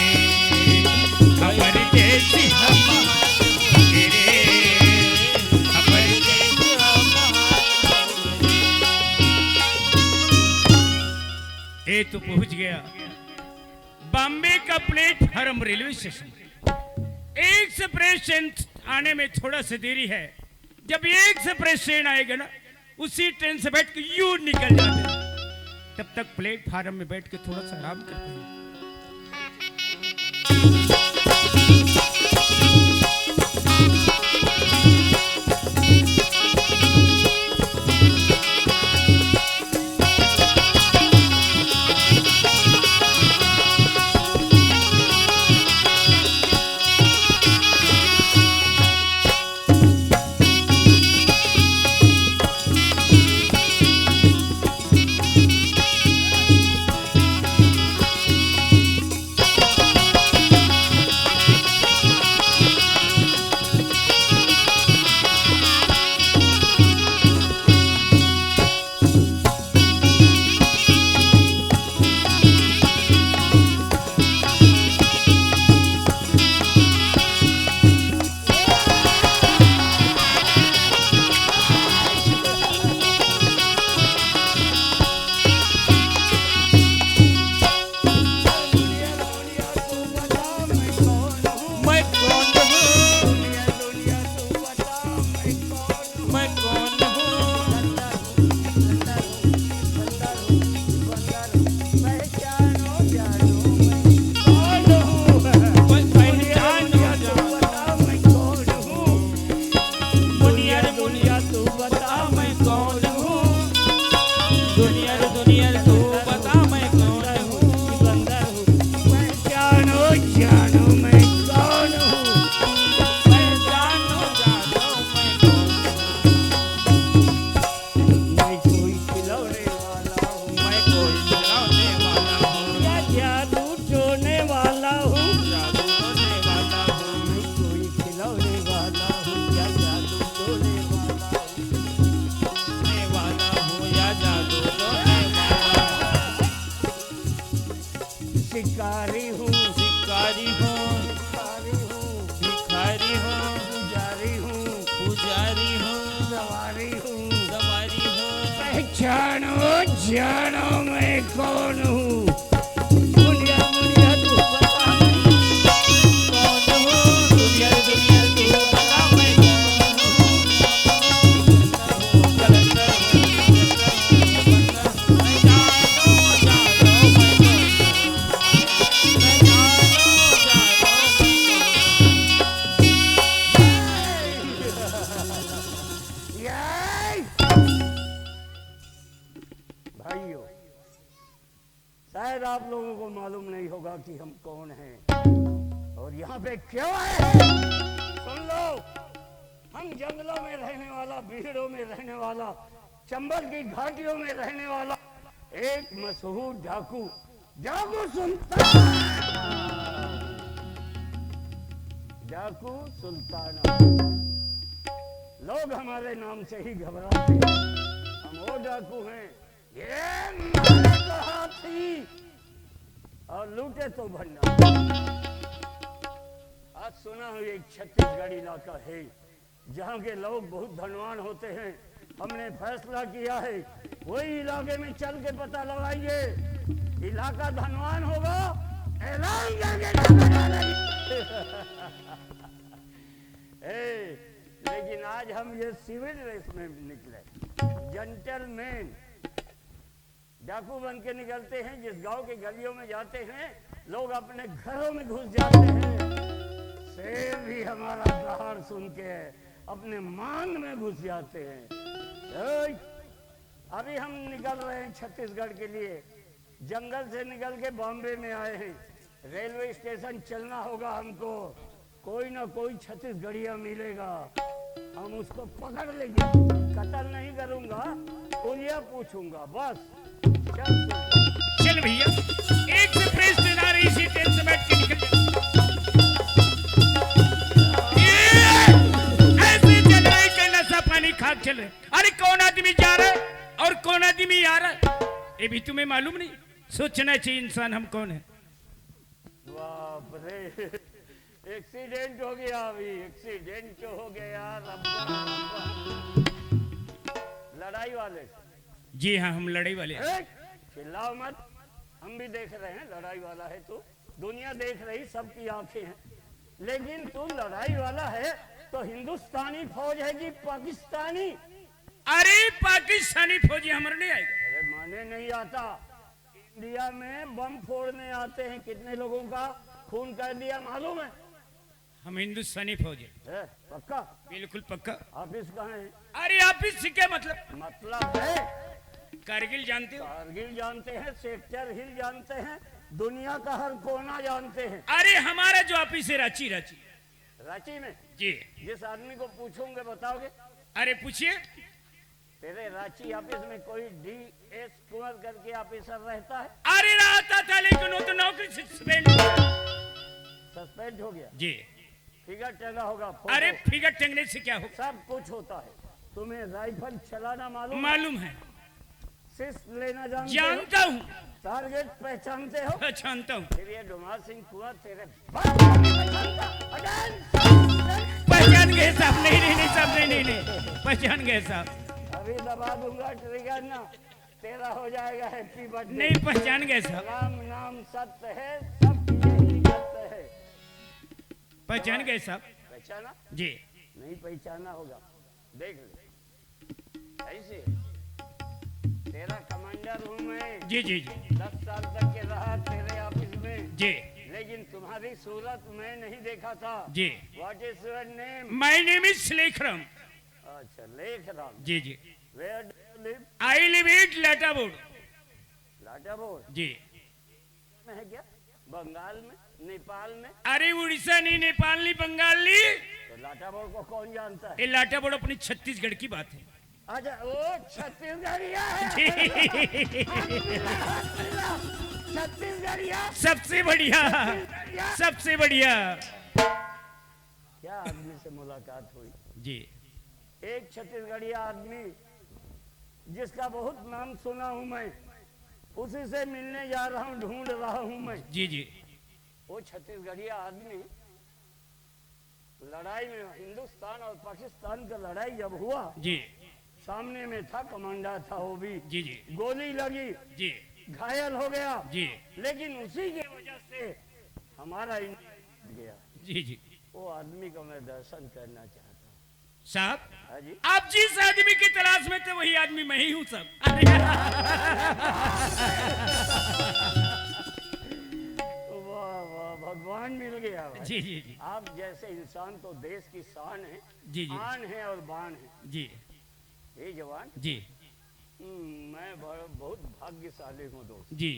हमर देश ह महान होगे रे, हमर देश ह महान होगे रे। ये तो पहुंच गया बॉम्बे का प्लेटफार्म रेलवे स्टेशन। एक से प्रेस ट्रेन आने में थोड़ा सा देरी है। जब एक से प्रेस ट्रेन आएगा ना, उसी ट्रेन से बैठ के यूं निकल जाते हैं। तब तक प्लेटफार्म में बैठ के थोड़ा सा आराम करते हैं। मैं कौन हूँ? मैं कौन हूँ? पहचानो जानो मैं कौन हूँ? मैं पहचानो जानो मैं कौन हूँ? मुनिया रे मुनिया, तू बता मैं कौन हूँ? दुनिया रे दुनिया, तू बता मैं कौन हूँ? पहचानो जानो मैं कौन हूँ? पहचानो जानो मैं कौन हूँ? मैं कोई खिलौने वाला हूँ। मैं कोई खिलौने वाला हूँ। या जादू टोने वाला हूँ। जादू टोने वाला हूँ। मैं कोई खिलौने वाला हूँ। या जादू टोने वाला हूँ। टोने वाला हूँ या जादू टोने वाला हूँ। शिकारी हूँ। शिकारी हूँ। भिखारी हूँ। भिखारी हूँ। पुजारी हूँ। पुजारी हूँ। सवारी हूँ। सवारी हूँ। पहचानो जानो मैं कौन हूँ? दुनिया, दुनिया, तू बता मैं कौन हूँ? दुनिया, दुनिया, तू बता मैं कौन हूँ? कलंदर हूँ, कलंदर हूँ, कलंदर हूँ। मैं जानो, जानो, मैं कौन हूँ? मैं जानो, जानो, मैं कौन हूँ? भाइयों, शायद आप लोगों को मालूम नहीं होगा कि हम कौन हैं और यहाँ पे क्यों आए हैं। सुन लो, हम जंगलों में रहने वाला, बीड़ों में रहने वाला, चंबल की घाटियों में रहने वाला एक मशहूर डाकू, डाकू सुल्तान, डाकू सुल्तान। लोग हमारे नाम से ही घबराते हैं। हम वो डाकू हैं, ये मारे तो हाथी और लूटे तो भंडार। आज सुना हूँ एक छत्तीसगढ़ इलाका है, जहाँ के लोग बहुत धनवान होते हैं। हमने फैसला किया है, वही इलाके में चल के पता लगाएंगे। इलाका धनवान होगा, ऐलान करके जाना। ए, लेकिन आज हम ये सिविल ड्रेस में निकले, जेंटलमैन। डाकू बन के निकलते हैं, जिस गांव के गलियों में जाते हैं, लोग अपने घरों में घुस जाते हैं। शेर भी हमारा डहार सुन के अपने मान में घुस जाते हैं। ए, अभी हम निकल रहे हैं छत्तीसगढ़ के लिए, जंगल से निकल के बॉम्बे में आए हैं। रेलवे स्टेशन चलना होगा हमको। कोई ना कोई छत्तीसगढ़िया मिलेगा, हम उसको पकड़ लेंगे। कत्ल नहीं करूंगा, उंगलियां पूछूंगा, बस। चल सुन। चल भैया, एक से प्रेस देना रही, इसी ट्रेन से बैठ के निकल जा। ये ऐसे चल रहे कि नशा पानी खा के चल रहे। अरे कौन आदमी जा रहा है और कौन आदमी आ रहा है, ये भी तुम्हें मालूम नहीं? सोचना चाहिए इंसान हम कौन है। बाप रे, एक्सीडेंट हो गया अभी, एक्सीडेंट हो गया। रब्बा, रब्बा। लड़ाई वाले से। जी हाँ, हम लड़ाई वाले हैं। ए, चिल्लाओ मत, हम भी देख रहे हैं, लड़ाई वाला है तू, दुनिया देख रही, सबकी आंखें हैं, लेकिन तू लड़ाई वाला है तो हिंदुस्तानी फौज है कि पाकिस्तानी? अरे पाकिस्तानी फौजी हमारे नहीं आएगा। अरे माने नहीं आता, इंडिया में बम फोड़ने आते हैं, कितने लोगों का खून कर दिया मालूम है? हम हिंदुस्तानी फौजी। है, पक्का? बिल्कुल पक्का। ऑफिस कहाँ है? अरे ऑफिस से क्या मतलब? मतलब है, कारगिल जानते हो? कारगिल जानते हैं, सेक्टर हिल जानते हैं, दुनिया का हर कोना जानते हैं। अरे हमारा जो ऑफिस है रांची, रांची। रांची में? जी। जिस आदमी को पूछोगे बताओगे? अरे पूछिए। तेरे रांची ऑफिस में कोई डी एस कुंवर करके ऑफिसर रहता है? अरे रहता था, लेकिन वो तो नौकरी से सस्पेंड। सस्पेंड हो गया? जी। फिगर टंगा होगा, फोटो। अरे फिगर टंगने से क्या होगा? सब कुछ होता है। तुम्हें राइफल चलाना मालूम है? मालूम है। सिस लेना जानते हो? जानता हूँ। टारगेट पहचानते हो? पहचानता हूँ। फिर ये डुमा सिंह कुंवर तेरे बाप को नहीं पहचानता? अटैक! पहचान गए साहब, नहीं नहीं नहीं साहब, नहीं नहीं नहीं, पहचान गए साहब। अभी दबा दूंगा ट्रिगर ना, तेरा हो जाएगा हैप्पी बर्थडे। नहीं, पहचान गए साहब। राम नाम सत्य है, सब यही सत्य है। पहचान गए साहब। पहचाना? जी। नहीं पहचाना होगा, देख ले। ऐसे तेरा कमांडर हूँ मैं। जी जी जी। दस साल तक के रहा तेरे ऑफिस में जी। लेकिन तुम्हारी सूरत मैं नहीं देखा था। जी। What is your name? My name is Lekhram. अच्छा, लेखराम। जी जी। Where do you live? I live at Latabod. Latabod जी। में है क्या? बंगाल में, नेपाल में? अरे उड़ीसा नहीं, नेपाल नहीं, बंगाल नहीं। तो लाटाबोड़ को कौन जानता है? ये लाटाबोड़ अपनी छत्तीसगढ़ की बात है। अच्छा, वो छत्तीसगढ़िया है। जी। छत्तीसगढ़िया। सबसे बढ़िया। छत्तीसगढ़िया। सबसे बढ़िया। क्या आदमी से मुलाकात हुई? जी। एक छत्तीसगढ़िया आदमी जिसका बहुत नाम सुना हूं मैं, उसी से मिलने जा रहा हूं, ढूंढ रहा हूं मैं। जी जी। वो छत्तीसगढ़िया आदमी लड़ाई में, हिंदुस्तान और पाकिस्तान का लड़ाई जब हुआ जी। सामने में था, कमांडर था वो भी। जी जी। गोली लगी, जी। घायल हो गया। जी। लेकिन उसी की वजह से हमारा इंडिया जीत गया। जी जी। वो आदमी का मैं दर्शन करना चाहता हूँ। साहब, हाँ जी। आप जिस आदमी की तलाश में थे वही आदमी मैं ही हूँ साहब। अरे वाह वाह, भगवान मिल गया भाई। जी जी जी। आप जैसे इंसान तो देश की शान है। जी जी। आन है और बान है। जी। हे जवान। जी। हम्म, मैं बड़-, बहुत भाग्यशाली हूँ दोस्त। जी।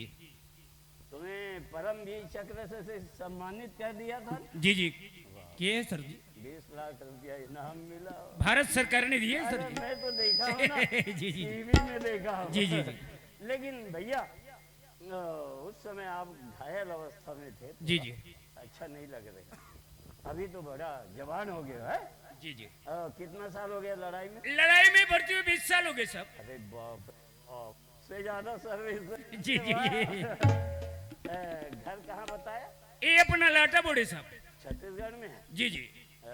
तुम्हें परमवीर चक्र से, से सम्मानित कर दिया था। जी जी। वाह। किए हैं सर जी। बीस लाख रुपया इनाम मिला। भारत सरकार ने दिए हैं सर अरे, जी। मैं तो देखा हूँ ना। जी जी। टीवी में देखा हूँ। जी जी जी। लेकिन भैया, अ, उस समय आप घायल अवस्था में थे, जी जी। अच्छा नहीं लग रहे। अभी तो बड़ा जवान हो गया है। जी जी। अ, कितना साल हो गया लड़ाई में? लड़ाई में भर्ती हुए बीस साल हो गए साहब। अरे बाप रे बाप, से ज्यादा सर्विस। जी जी। अ, घर कहाँ बताया? ये अपना लाटाबोड़ है साहब। छत्तीसगढ़ में है? जी जी। अ,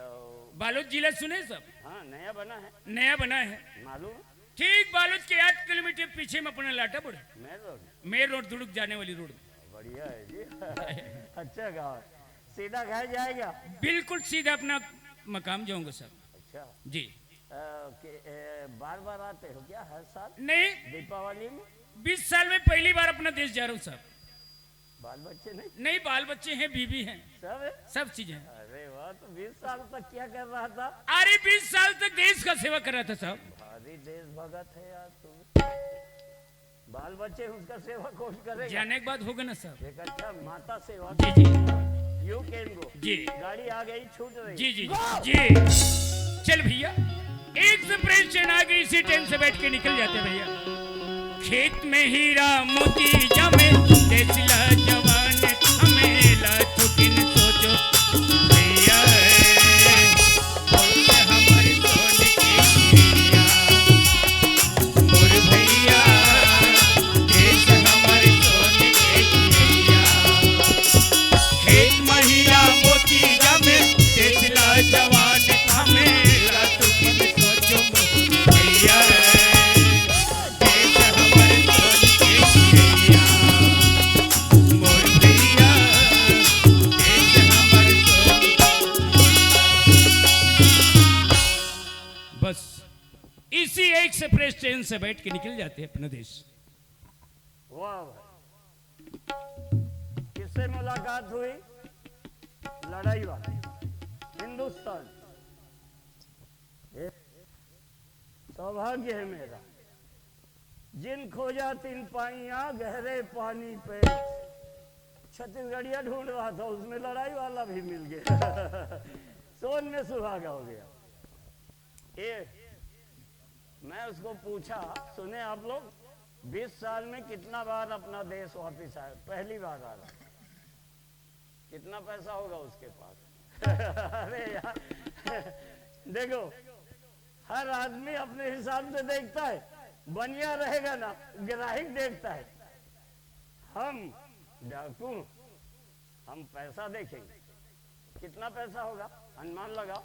बालोद जिला सुने साहब? हाँ, नया बना है। नया बना है। मालूम? ठीक बालोद के आठ किलोमीटर पीछे में अपना लाटाबोड़ है। Main road. Main road, Durg जाने वाली रोड। बढ़िया है जी। अच्छा गाँव है। सीधा घर जाएगा? बिल्कुल सीधा अपना मकाम जाऊंगा साहब। अच्छा। जी। अ, के, ए, बार बार आते हो क्या हर साल? नहीं। दीपावली में? बीस साल में पहली बार अपना देश जा रहा हूँ साहब। बाल बच्चे नहीं? नहीं, बाल बच्चे हैं, बीवी हैं। सब है? सब चीजें हैं। अरे वाह, तो बीस साल तक क्या कर रहा था? अरे बीस साल तक देश का सेवा कर रहा था साहब। भारी देशभगत है यार तुम। बाल बच्चे उसका सेवा कौन करेगा? जाने के बाद होगा ना साहब। एक अच्छा माता सेवा। जी जी। You can go. जी। गाड़ी आ गई, छूट रही. जी जी जी. चल भैया, एक से प्रेस ट्रेन आ गई, इसी ट्रेन से बैठ के निकल जाते भैया. खेत में हीरा मोती जामे, देसला जवान हमेला, तू किन सोचो भैया. बोल हमर सोन के चिड़िया, मोर भैया, देस हमर सोन के चिड़िया. खेत महिया मोती जामे, देसला जवान हमेला, तू किन सोचो भैया. देस हमर सोन के चिड़िया, मोर भैया, देस हमर सोन. बस इसी एक से प्रेस ट्रेन से बैठ के निकल जाते हैं अपना देश. वाह भाई, किससे मुलाकात हुई? लड़ाई वाला हिंदुस्तान. ये सौभाग्य है मेरा, जिन खोजा तिन पाइया गहरे पानी पे. छत्तीसगढ़िया ढूंढ रहा था, उसमें लड़ाई वाला भी मिल गया. सोन में सुहागा हो गया. ये मैं उसको पूछा, सुने आप लोग, बीस साल में कितना बार अपना देश वापस आए? पहली बार आ रहा. कितना पैसा होगा उसके पास? अरे यार, देखो, हर आदमी अपने हिसाब से देखता है. बनिया रहेगा ना, ग्राहक देखता है. हम डाकू, हम पैसा देखेंगे. कितना पैसा होगा, अनुमान लगाओ.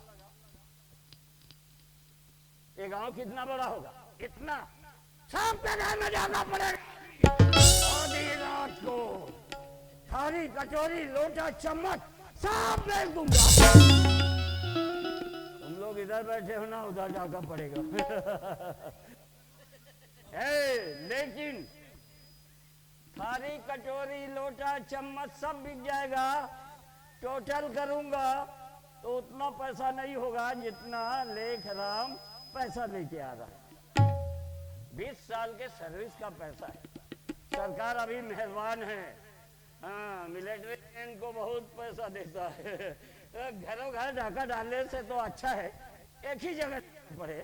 ये गांव कितना बड़ा होगा? इतना. सबके घर में जाना पड़ेगा. आधी रात को थारी, कटोरी, लोटा, चम्मच सब बेच दूंगा. तुम लोग इधर बैठे हो ना, उधर जाना पड़ेगा. ए, लेकिन थारी, कटोरी, लोटा, चम्मच सब बिक जाएगा. टोटल करूंगा तो उतना पैसा नहीं होगा जितना लेखराम पैसा लेके आ रहा है. बीस साल के सर्विस का पैसा है. सरकार अभी मेहरबान है. हाँ, मिलिट्री मैन को बहुत पैसा देता है. घरों घर डाका डालने से तो अच्छा है एक ही जगह पड़े.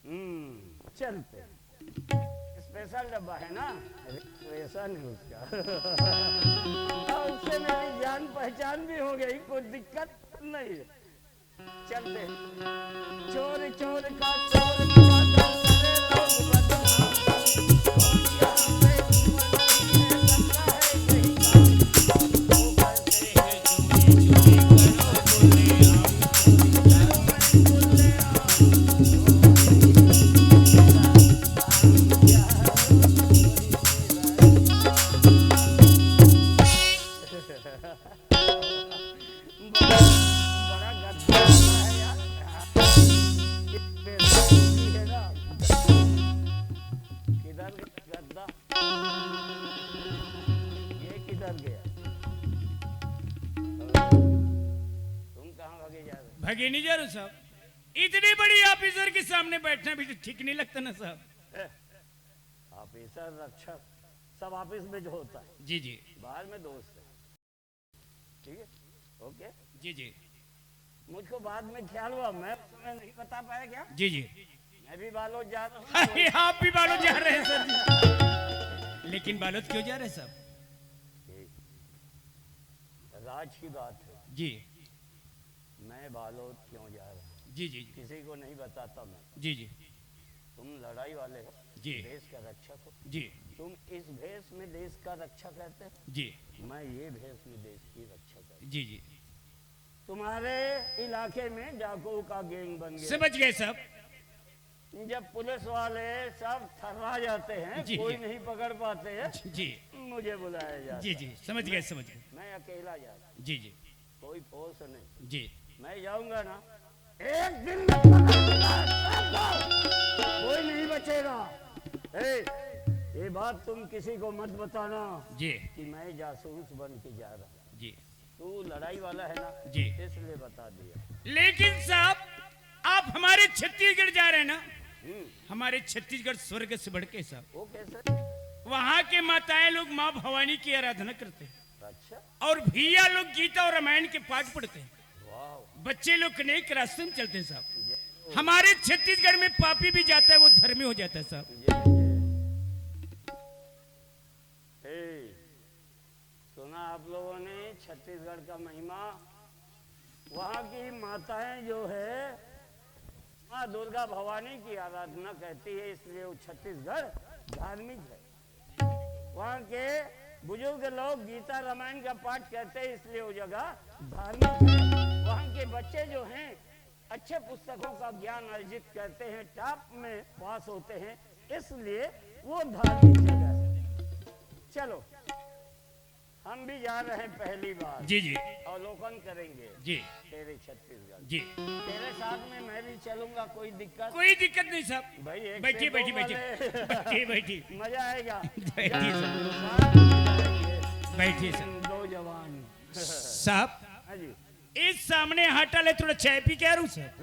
हम्म, चलते. स्पेशल डब्बा है ना, रिजर्वेशन है उसका. हाँ, उससे मेरी जान पहचान भी हो गई, कोई दिक्कत नहीं है. चलते. चोर चोर का चोर, चोर का चोर, करे लोग बदनाम. कौन यहाँ पे दुश्मन है, सबका है यही काम. ऊपर से है चोरी, चोरी करो खुलेआम. बड़ा गद्दा है यार. है ना? किधर गद्दा? ये किधर गया? तुम कहाँ भागे जा रहे हो? भागे नहीं जा रहे साहब, इतने बड़े ऑफिसर के सामने बैठना भी तो ठीक नहीं लगता ना साहब. ऑफिसर, रक्षक, सब ऑफिस में जो होता है, जी जी. बाहर में दोस्त है. ठीक है, ओके. जी जी. मुझको बाद में ख्याल हुआ, मैं उस समय नहीं बता पाया क्या? जी जी. मैं भी बालोद जा रहा हूँ. अरे, आप भी बालोद जा रहे हैं सर जी. लेकिन बालोद क्यों जा रहे हैं साहब? ये राज की बात है. जी मैं बालोद क्यों जा रहा हूँ, जी जी जी. किसी को नहीं बताता मैं. जी जी. तुम लड़ाई वाले हो, जी. देश का रक्षक हो. जी तुम इस भेष में देश का रक्षा करते हो, जी. मैं ये भेष में देश की रक्षा करता हूँ. जी जी. तुम्हारे इलाके में डाकुओं का गैंग बन गया. समझ गए साहब. जब पुलिस वाले सब थर्रा जाते हैं, जी, कोई जी. नहीं पकड़ पाते हैं, जी मुझे बुलाया जाता जी है. जी. समझ गए, समझ गए. मैं अकेला जाता. जी जी. कोई फोर्स नहीं. जी. मैं जाऊंगा ना, एक दिन में पकड़ लूंगा सबको. कोई नहीं बचेगा. ए, ये बात तुम किसी को मत बताना जी कि मैं जासूस बन के जा रहा हूँ. जी. तू लड़ाई वाला है ना, जी. इसलिए बता दिया. लेकिन साहब, आप हमारे छत्तीसगढ़ जा रहे हैं ना, हम्म, हमारे छत्तीसगढ़ स्वर्ग से बढ़ के साहब. वो कैसे? वहाँ के माताएं लोग माँ भवानी की आराधना करते हैं. अच्छा. और भैया लोग गीता और रामायण के पाठ पढ़ते हैं। बच्चे लोग नेक रास्ते में चलते हैं साहब। हमारे छत्तीसगढ़ में पापी भी जाता है, वो धर्मी हो जाता है साहब। सुना आप लोगों ने छत्तीसगढ़ का महिमा? वहाँ की माताएं जो है, माँ दुर्गा भवानी की आराधना करती है, इसलिए वो छत्तीसगढ़ धार्मिक है। वहाँ के बुजुर्ग लोग गीता रामायण का पाठ करते हैं, इसलिए वो जगह धार्मिक है। वहाँ के बच्चे जो हैं, अच्छे पुस्तकों का ज्ञान अर्जित करते हैं, टॉप में पास होते हैं, इसलिए वो धार्मिक जगह है। चलो, हम भी जा रहे हैं पहली बार। जी जी। अवलोकन करेंगे। जी। तेरे छत्तीसगढ़। जी। तेरे साथ में मैं भी चलूंगा, कोई दिक्कत? कोई दिक्कत नहीं साहब। भाई, बैठिए बैठिए बैठिए। बैठिए बैठिए। मजा आएगा। बैठिए साहब। बैठिए साहब। दो जवान। साहब। हाँ जी। इस सामने हाटा ले, थोड़ा चाय पी के आ रहा हूँ साहब।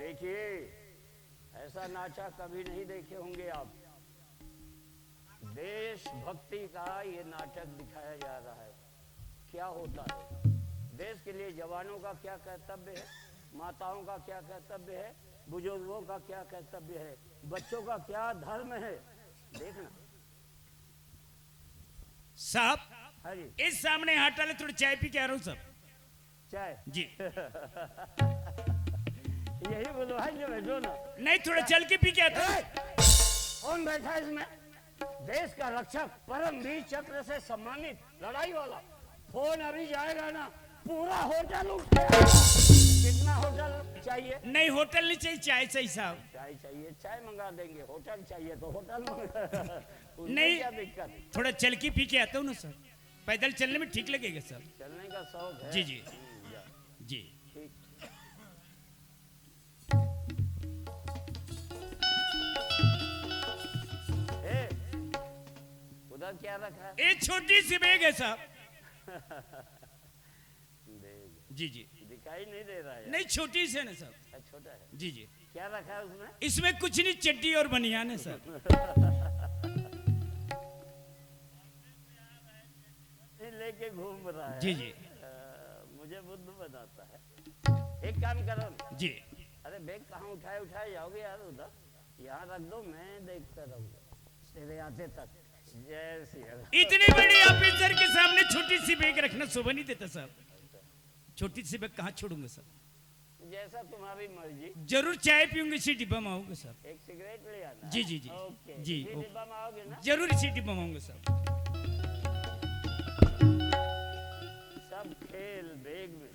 देखिए, ऐसा नाचा कभी नहीं देखे होंगे आप। देशभक्ति का ये नाटक दिखाया जा रहा है। क्या होता है देश के लिए, जवानों का क्या कर्तव्य है, माताओं का क्या कर्तव्य है, बुजुर्गों का क्या कर्तव्य है, बच्चों का क्या धर्म है, देखना। साहब, हाँ जी। इस सामने हाटा ले, थोड़ा चाय पी के आ रहा हूँ साहब। चाय। जी। यही बोलो भाई, जो बैठो ना। नहीं, थोड़ा चल के पी के आता हूँ। कौन बैठा है इसमें? देश का रक्षक, परमवीर चक्र से सम्मानित लड़ाई वाला। फोन अभी जाएगा ना, पूरा होटल उठ गया। कितना होटल चाहिए? नहीं, होटल नहीं चाहिए, चाय चाहिए साहब। चाय चाहिए, चाय मंगा देंगे। होटल चाहिए तो होटल मंगा। नहीं, क्या दिक्कत? थोड़ा चल के पी के आता हूँ ना सर, पैदल चलने में ठीक लगेगा सर। चलने का शौक है। जी जी। हम्म, जी। ठीक। उधर क्या रखा है? एक छोटी सी बैग है साहब। जी जी। दिखाई नहीं दे रहा है। नहीं, छोटी सी है ना साहब। अच्छा, छोटा है। जी जी। क्या रखा है उसमें? इसमें कुछ नहीं, चड्डी और बनियान है साहब। लेके घूम रहा है। जी जी। मुझे बुद्ध बनाता है। एक काम करो ना। जी। अरे, बैग कहाँ उठाए उठाए जाओगे यार उधर? यहाँ रख दो, मैं देखता रहूंगा तेरे आते तक। जय सिया राम। इतने बड़े ऑफिसर के सामने छोटी सी बैग रखना शोभा नहीं देता साहब। छोटी सी बैग कहाँ छोड़ूंगा साहब? जैसा तुम्हारी मर्जी। जरूर चाय पीऊंगा, इसी डिब्बा में आऊंगा साहब। एक सिगरेट ले आना। जी जी जी। ओके। जी, इसी ओके। डिब्बा में आओगे ना? जरूर इसी डिब्बा में आऊंगा साहब। सब खेल बैग में।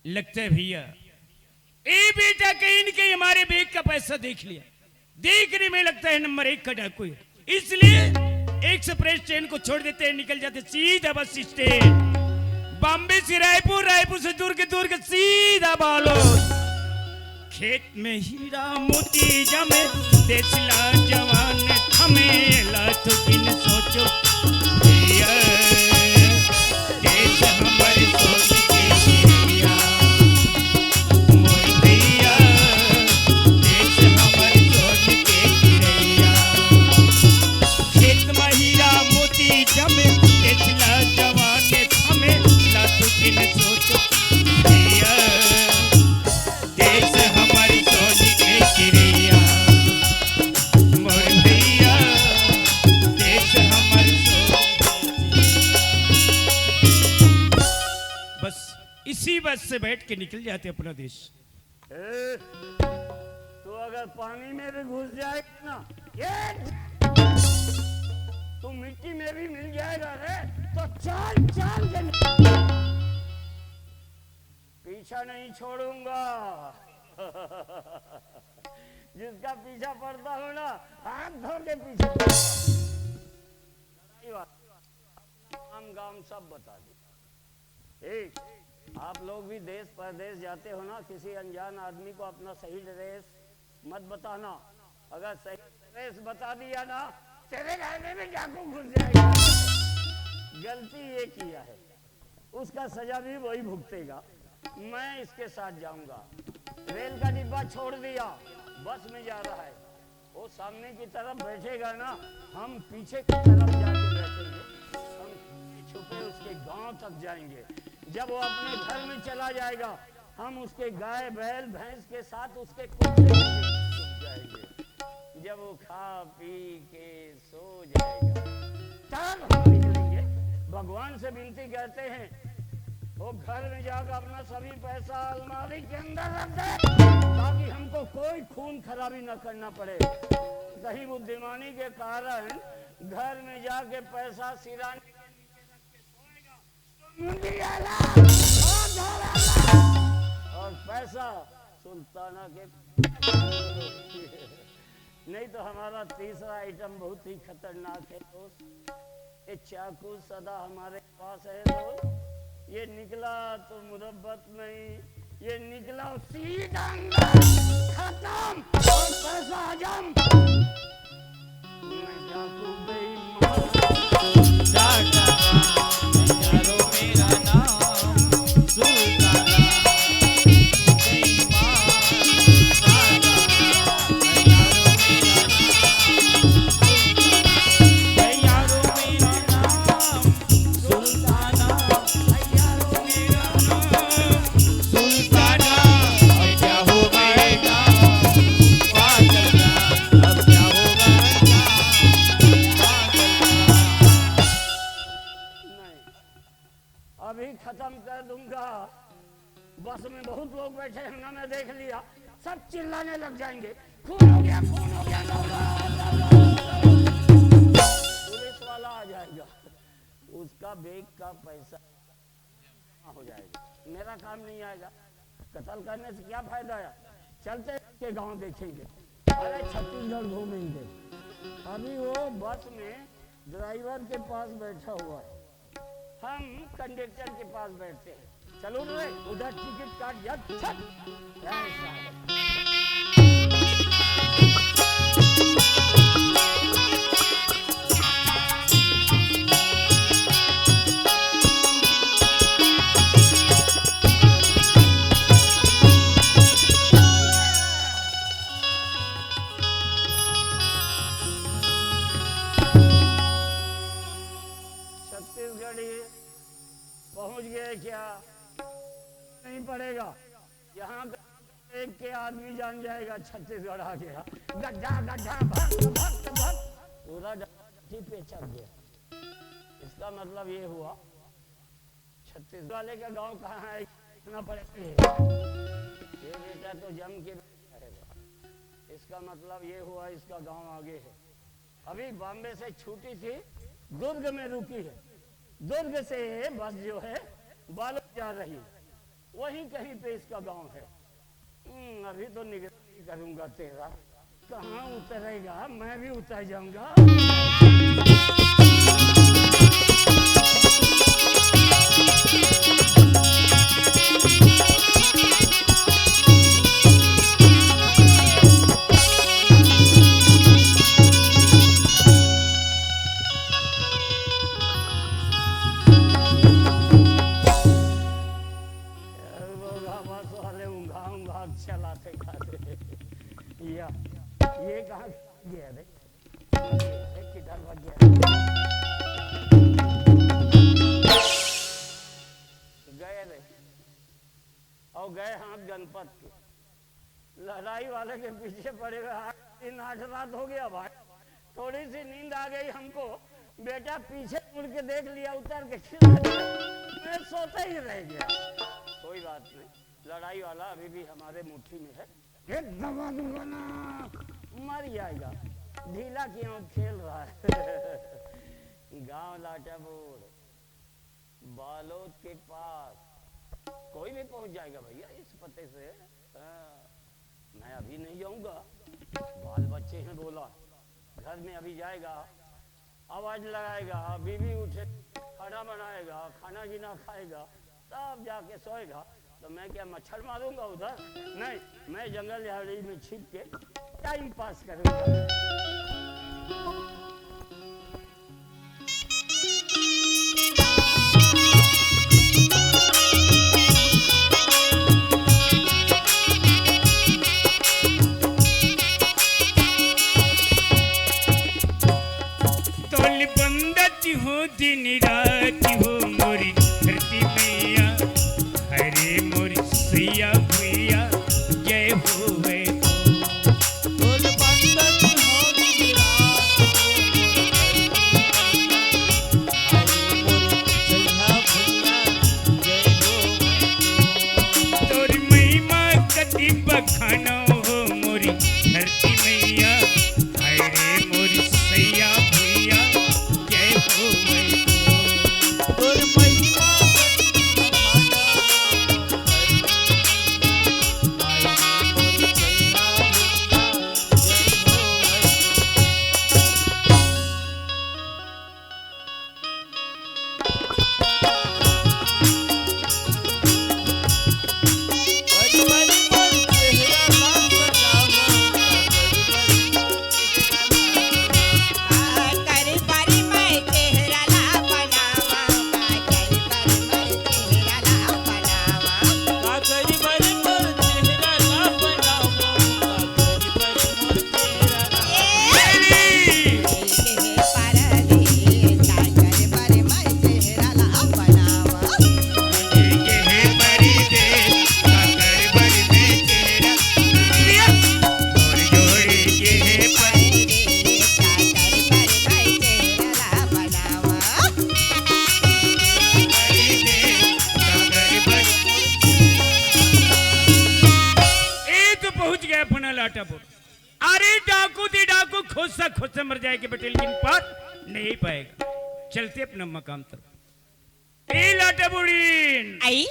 लगता है भैया, ए बेटा, कहीं न कहीं हमारे बैग का पैसा देख लिया। देखने में लगता है नंबर एक का डाकू है, इसलिए एक्सप्रेस ट्रेन को छोड़ देते हैं, निकल जाते सीधा बस स्टैंड। बॉम्बे से रायपुर, रायपुर से दुर्ग, दुर्ग सीधा बालोद। खेत में हीरा मोती जमे, देश ला जवान थमे, ला तो किन सोचो भैया, देश हमर सोच के चिड़ैया, मोर भैया, देश हमर सोच के चिड़ैया। खेत में हीरा मोती जमे, देश ला जवान थमे, ला तो किन सोचो भैया, देश हमर सोच के चिड़ैया, मोर भैया, देश हमर सोच। बस इसी बस से बैठ के निकल जाते अपना देश। ए, तू अगर पानी में भी घुस जाएगा ना, ये तू मिट्टी में भी मिल जाएगा रे, तो चाल चाल के निकल। पीछा नहीं छोड़ूंगा। जिसका पीछा पड़ता हो ना, हाथ धो के पीछे पड़ता हो। लड़ाई वाला। नाम गाम सब बता दे। ठीक, आप लोग भी देश परदेश जाते हो ना, किसी अनजान आदमी को अपना सही ड्रेस मत बताना। अगर सही ड्रेस बता दिया ना, तेरे घर में भी डाकू घुस जाएगा। गलती ये किया है, उसका सजा भी वही भुगतेगा। मैं इसके साथ जाऊंगा। रेल का डिब्बा छोड़ दिया, बस में जा रहा है। वो सामने की तरफ बैठेगा ना, हम पीछे की तरफ जाके बैठेंगे। हम छुपे उसके गांव तक जाएंगे। जब वो अपने घर में चला जाएगा, हम उसके गाय, बैल, भैंस के साथ उसके कोठे में छुप जाएंगे। जब वो खा पी के सो जाएगा, तब हम निकलेंगे। भगवान से विनती करते हैं, वो घर में जाकर अपना सभी पैसा अलमारी के अंदर रख दे, ताकि हमको कोई खून खराबी न करना पड़े। कहीं बुद्धिमानी के कारण घर में जाके पैसा सिराने के नीचे रख के सोएगा, तो मुंडी आला, ओ धोराला, और पैसा सुल्ताना के नहीं तो हमारा तीसरा आइटम बहुत ही खतरनाक है दोस्त। ये चाकू सदा हमारे पास है दोस्त। ये निकला तो मुरब्बत नहीं, ये निकला सीधा अंदर, खत्म और पैसा हजम। मैं चाकू बेईमान। अभी खत्म कर दूंगा। बस में बहुत लोग बैठे हैं ना, मैं देख लिया, सब चिल्लाने लग जाएंगे, खून हो गया, खून हो गया, दौड़ो, दौड़ो, दौड़ो। पुलिस वाला आ जाएगा, उसका बेग का पैसा हो जाएगा, मेरा काम नहीं आएगा। कत्ल करने से क्या फायदा है? चलते के गांव देखेंगे, अरे छत्तीसगढ़ घूमेंगे। अभी वो बस में ड्राइवर के पास बैठा हुआ है, हम कंडक्टर के पास बैठते हैं। चलो रे, उधर टिकट काट जा, छट। ऐसा। छत्तीसगढ़ी पहुंच गए क्या? नहीं पड़ेगा। यहाँ का देख के आदमी जान जाएगा छत्तीसगढ़ आ गया। गड्ढा, गड्ढा, भक्त, भक्त, भक्त। पूरा डंडी पे चढ़ गया। इसका मतलब ये हुआ, छत्तीसगढ़ वाले का गांव कहाँ है, इतना पड़ेगा। ये बेटा तो जम के बैठा रहेगा। इसका मतलब ये हुआ, इसका गांव आगे है। अभी बॉम्बे से छूटी थी, दुर्ग में रुकी है। दुर्ग से बस जो है, बालोद जा रही है, वहीं कहीं पे इसका गांव है। हम्म, अभी तो निगरानी करूंगा तेरा, कहाँ उतरेगा, मैं भी उतर जाऊंगा। बस वाले ऊंघा ऊंघा चलाते खाते। या, ये कहाँ गया रे? ये किधर भाग गया? गए रे। और गए हाथ गणपत के। लहराई वाले के पीछे पड़े हुए आठ दिन आठ रात हो गया भाई। थोड़ी सी नींद आ गई हमको, बेटा पीछे मुड़ के देख लिया, उतर के खिला दिया। मैं सोता ही रह गया। कोई बात नहीं, लड़ाई वाला अभी भी हमारे मुट्ठी में है। एक दबा दूंगा ना, मर जाएगा। ढीला क्यों खेल रहा है? गांव लाटाबोर, बालोद के पास, कोई भी पहुंच जाएगा भैया इस पते से। हाँ, मैं अभी नहीं जाऊंगा, बाल बच्चे हैं, बोला घर में अभी जाएगा, आवाज लगाएगा, बीवी उठे, खाना बनाएगा, खाना गिना खाएगा, तब जाके सोएगा। तो मैं क्या मच्छर मारूंगा उधर? नहीं, मैं जंगल झाड़ी में छिप के टाइम पास करूंगा। ना लाटा बोल। अरे डाकू दी डाकू, खोसा खोसा मर जाए के बेटे, लेकिन पार नहीं पाएगा। चलते अपना मकाम तरफ। ए लाटा बुड़ीन। आई,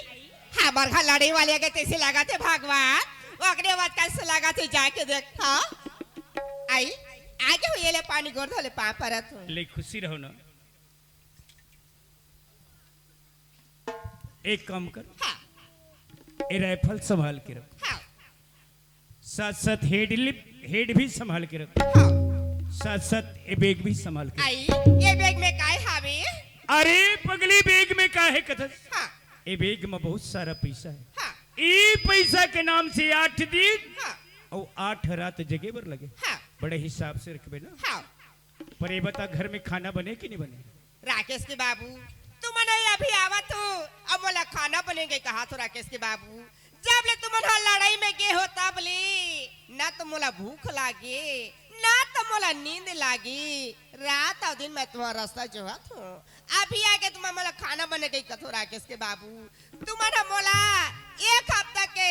हमर घर लड़ई वाले के तइसे लागत हे भगवान, ओकरे बाद कइसे लागत हे जाके देख, हाँ? आई, आगे हो ये ले पानी गोड़ धो ले पाँव परत हूँ। ले खुशी रहो ना। एक काम कर, हाँ। ए राइफल संभाल के रख, हाँ। साथ साथ हेड लिप, हेड भी संभाल के रख, हाँ। साथ साथ ए बैग भी संभाल के रख। आई, ये बैग में काय हावे? अरे पगली, बैग में का हे कथस? हाँ। ए बैग में बहुत सारा पैसा हे। हाँ। ए पैसा के नाम से आठ दिन हाँ। अउ आठ रात जगे बर लगे। हाँ। बड़े हिसाब से रखबे ना। हाँ। पर ये बता, घर में खाना बने कि नहीं बने? राकेश के बाबू, तुमन अभी आवत हो, अब मोला खाना बने के कहा तो राकेश के बाबू, जब ले तुमन ह लड़ई में गे हो तब ले ना तो मोला भूख लागे, ना तो मोला नींद लागे। रात अउ दिन मैं तुम्हारा रास्ता जोहत हूँ, अभी आके तुमन मोला खाना बने के कथो राकेश के बाबू। तुमन ह मोला एक हफ्ता के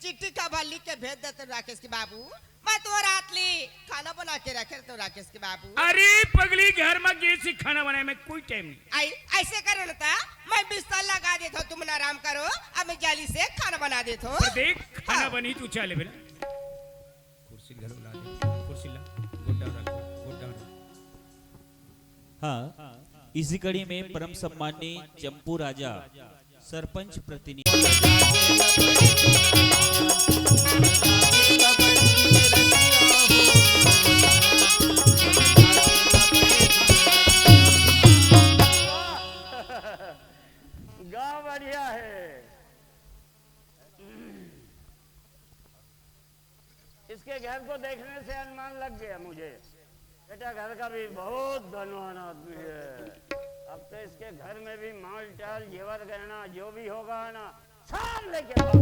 चिट्ठी खबर लिख के भेज देते राकेश के बाबू। मैं तो रात ले खाना बना के रखे तो राकेश के बाबू। अरे पगली, घर में गैस से खाना बनाए में कोई टाइम नहीं। आई, ऐसे करो ना ता, मैं बिस्तर लगा देता हूँ, तुम आराम करो, अब मैं जल्दी से खाना बना देता हूँ। पर देख, खाना हाँ। बनी तू चाले बेला। कुर्सी घलो ला दे, कुर्सी ला, गोड्डा रखो, गोड्डा रखो। हाँ, इसी कड़ी में परम सम्माननीय चंपू राजा सरपंच प्रतिनिधि। गाँव बढ़िया है। इसके घर को देखने से अनुमान लग गया मुझे, बेटा घर का भी बहुत धनवान आदमी है। अब तो इसके घर में भी माल टाल, जेवर गहना जो भी होगा ना, सब लेके भाग।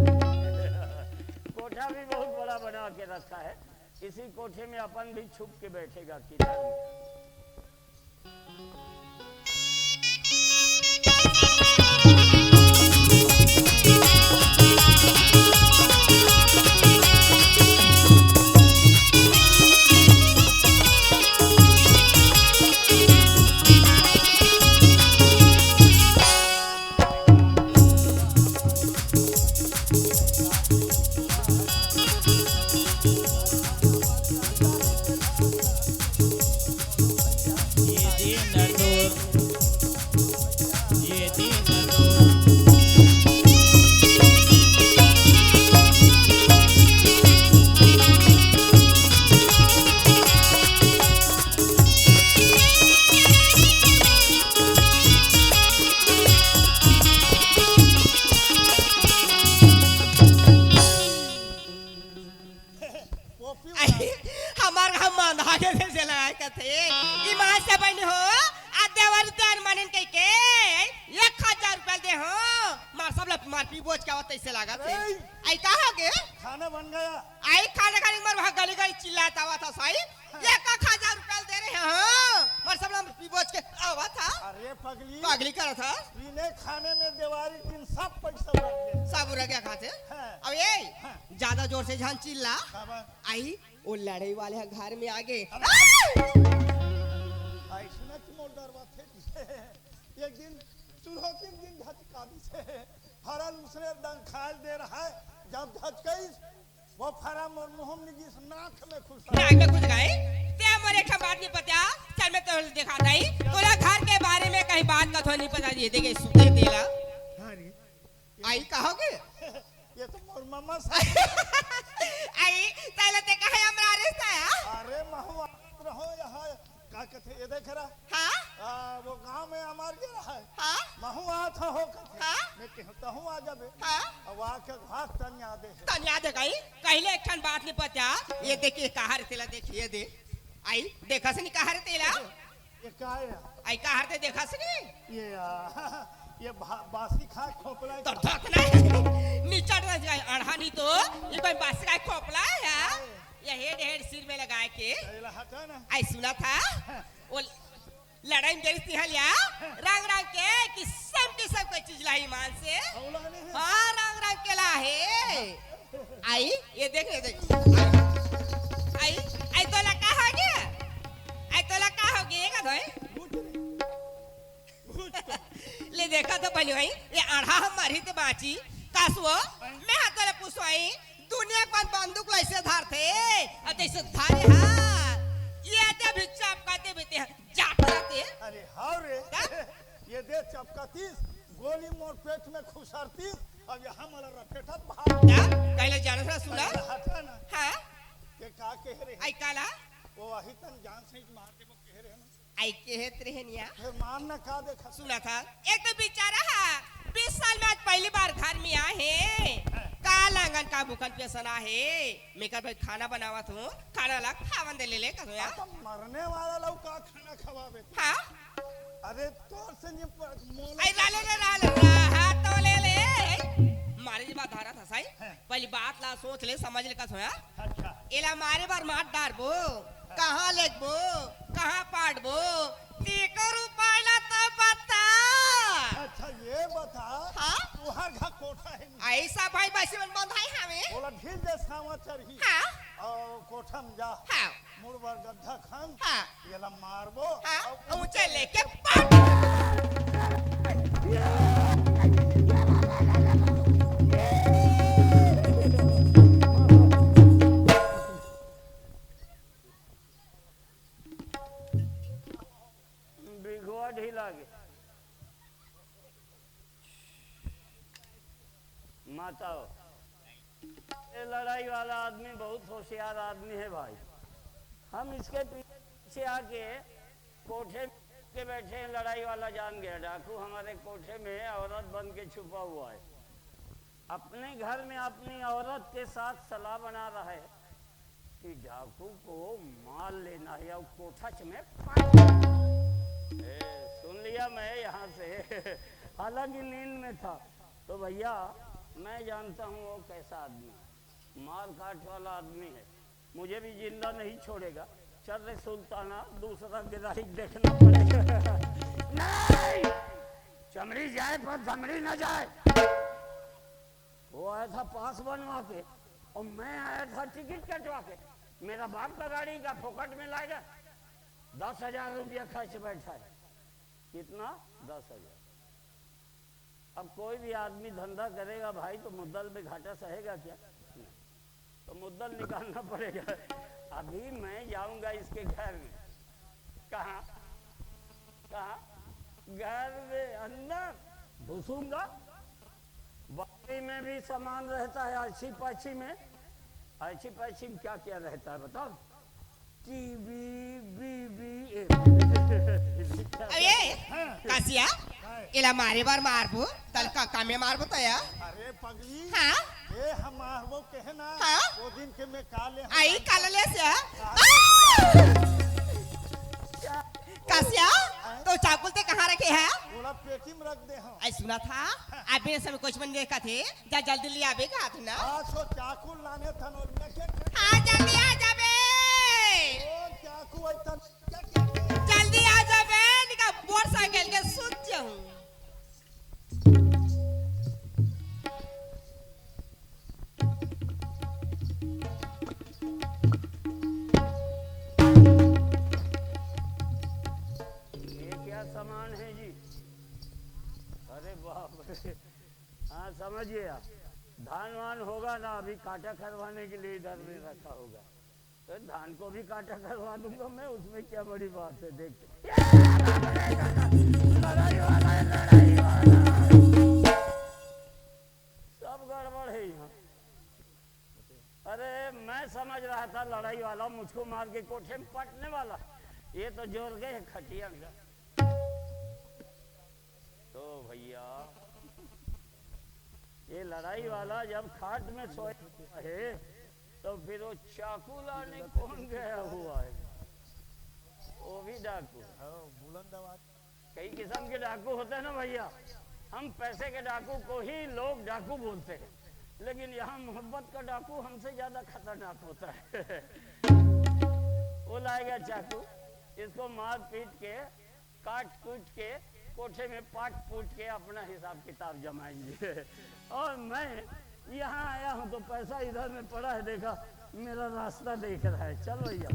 कोठा भी बहुत बड़ा बना के रखा है। इसी कोठे में अपन भी छुप के बैठेगा किधर में। पोपी आई, हमार घर मंदा के से लगाए कथे। ईमान से बहन हो, आ देवर दान मानन कह के एक हजार रुपया दे हो। मार सब ला मार पी बोझ के आवत ऐसे लागत हे। अरे! आई का हो गे? खाना बन गया। आई खाना खाने के मार वहाँ गली गली चिल्लात आवत हा साई। एक एक हजार रुपया दे रहे हो। मार सब ला पी बोझ के आवत हा। अरे पगली। पगली करत हा। पीने खाने में देवारी दिन सब पैसा लग गया। सब उड़ गया खाते। हाँ। अब ये हाँ। ज्यादा जोर से झन चिल्ला। काबर? आई, वो लड़ई वाले ह घर में आ गे। अरे! अइसना कि मोर डरवाथे। एक दिन चुरहोकिन दिन झचका दिसे। हरल उसने डंखाल दे रहा है, जब झचकइस, वो फरा मोर मुंह में गिस, नाक में खुसा। नाक में घुस गए। ते मोर एक ठन बात नहीं पता, चल मैं तो देखा नहीं। तोला घर के बारे में कहीं बात कथो नहीं पता, ये देखे सुते देला। हाँ रे। आई कहोगे? ये तो मोर मम्मा सा। आई, तैला ते कहे हमरा रिश्ता है, हाँ? अरे, महू आत रहो यहाँ, का कथे, ये देख रहा? हाँ? आ, वो गांव में हमार गे रहा है। हाँ? महू आत हो कथे। हाँ? मैं कहूँ, तहूँ आ जाबे। हाँ? अब आके घास तनिया दे है। तनिया दे गई, कहले एक ठन बात नहीं पता, ये देखिए, कहा रे तेला, देखिए, ये दे। आई, देखा से नहीं कहा रे तेला? ये का है? आई, कहा रे ते देखा से नहीं? ये, आ, ये भा-, बासी खाए खोपला है तो का? धक नहीं, नीचा तो जाए, अड़हा नहीं तो, ये कोई बासी खाए खोपला है, हाँ? हाँ। ये हेड, हेड सिर में लगाए के। अरे ला हटा ना। आई, सुना था? हाँ। वो लड़ई में गेरिस तिहां लिया, रंग रंग के किसम किसम के चीज ला हे ईमान से। अउला नहीं है। हाँ, रंग रंग के ला हे। आई, ये देख, ये देख। नहीं, ये आढ़ा हम मारी ते बाची। कासुओ, मैं हाथ वाला पुसवाई, दुनिया के बाद बंदूक ला ऐसे धारथे, अब जैसे धारे हा, ये आते भी चपकाते भी ते, जाट जाते। अरे हाँ रे, का? ये दे चपकातीस, गोली मोर पेट में खुसरतीस, अब यहाँ मला रपेटत भाग। का? कहले जाना था सुना? अरे हटा ना। हाँ? ये का कह रहे हैं? आई काला? वो वही तन जान से ही मार दे, वो कह रहे हैं ना। आई केहेत रेहेन या। हे मार ना का देखा? सुना था, एक तो बेचारा हा, बीस साल में आज पहली बार घर में आए हे। का लांगन का भूखन पेसन आहे। मैं कर भाई खाना बनावत हूँ, खाना ला खावन दे ले ले, कसो या? अब तो मरने वाला लोग का खाना खवावे? हाँ? अरे तोर से ये प-, मोला आई राले रे राले, रहा तो ले ले। मारे जी बात धारा था साई। हाँ। पहली बात ला सोच ले, समझ ले, कसो या? अच्छा। एला मारे बर मार डारबो, कहाँ लेगबो, कहाँ पाटबो, तेकर उपाय ला तो बता। अच्छा, ये बता, हाँ? तुहार घर कोठा है नहीं? ऐसा भाई बसी मन बंधाई हमें। बोला ढील दे सावा चरही। हाँ। और कोठा में जा। हाँ। मुड़ बर गड्ढा खान। हाँ। ये ला मारबो। हाँ, और ऊंचे लेके पाट। बिघवा ढीला गे। माता हो। ये लड़ाई वाला आदमी बहुत होशियार आदमी है भाई। हम इसके पीछे आके कोठे के बैठे हैं, लड़ाई वाला जान गया, डाकू हमारे कोठे में औरत बन के छुपा हुआ है। अपने घर में अपनी औरत के साथ सलाह बना रहा है कि डाकू को मार लेना है और कोठच में पाट। ए, सुन लिया मैं यहाँ से। हालांकि नींद में था। तो भैया, मैं जानता हूँ वो कैसा आदमी है, मार काट वाला आदमी है, मुझे भी जिंदा नहीं छोड़ेगा। चल रे सुल्ताना, दूसरा गिराही देखना पड़ेगा। नहीं, चमड़ी जाए पर धमड़ी न जाए। वो आया था पास बनवा के और मैं आया था टिकट कटवा के। मेरा बाप का गाड़ी का फोकट में लाएगा, दस हजार रुपया खर्च बैठा है। कितना? दस हजार। अब कोई भी आदमी धंधा करेगा भाई, तो मुद्दल में घाटा सहेगा क्या? नहीं। तो मुद्दल निकालना पड़ेगा। अभी मैं जाऊंगा इसके घर में। कहाँ? कहाँ? घर में अंदर घुसूंगा। बाड़ी में भी सामान रहता है, अच्छी पाछी में। अच्छी पाछी में क्या क्या रहता है बताओ? टीवी, बीबी, ए। अरे, हाँ। कासिया, हाँ। एला मारे बर मारबो, तल का कामे मारबो तया। अरे पगली, हाँ? ए हम मारबो कहे ना, हाँ? वो दिन के मैं का ले आई काला ले से? हाँ। आ! कासिया, हाँ? तो चाकुल ते कहाँ रखे है? ओला पेटी में रख दे हम। आई सुना था, हाँ। अभी समय कुछ मन देखा थे, जा जल्दी ले आबे का तू ना। हाँ, सो चाकू लाने थन और मैं के, के हाँ, जल्दी आ जाबे। ओ, चाकू आई तन, के, के, के? जल्दी आ जाबे, निका मोटरसाइकिल के सुत जाऊं। ये क्या सामान है जी? अरे बाप रे। हाँ, समझ गया। धान वान होगा ना, अभी काटा करवाने के लिए इधर में रखा होगा। तो धान को भी काटा करवा दूंगा मैं, उसमें क्या बड़ी बात है? देख, लड़ाई वाला है, लड़ाई वाला। सब गड़बड़ है यहाँ। अरे, मैं समझ रहा था लड़ाई वाला मुझको मार के कोठे में पटने वाला, ये तो जोर गए खटिया में। तो भैया, ये लड़ाई वाला जब खाट में सोया है, तो फिर वो चाकू लाने कौन गया हुआ है? वो भी डाकू। हाँ, बुलंद आवाज। कई किस्म के डाकू होते हैं ना भैया, हम पैसे के डाकू को ही लोग डाकू बोलते हैं, लेकिन यहाँ मोहब्बत का डाकू हमसे ज्यादा खतरनाक होता है। वो लाएगा चाकू, इसको मार पीट के, काट कूट के, कोठे में पाट पूट के अपना हिसाब किताब जमाएंगे। और मैं यहाँ आया हूँ तो पैसा इधर में पड़ा है, देखा, मेरा रास्ता देख रहा है। चल भैया,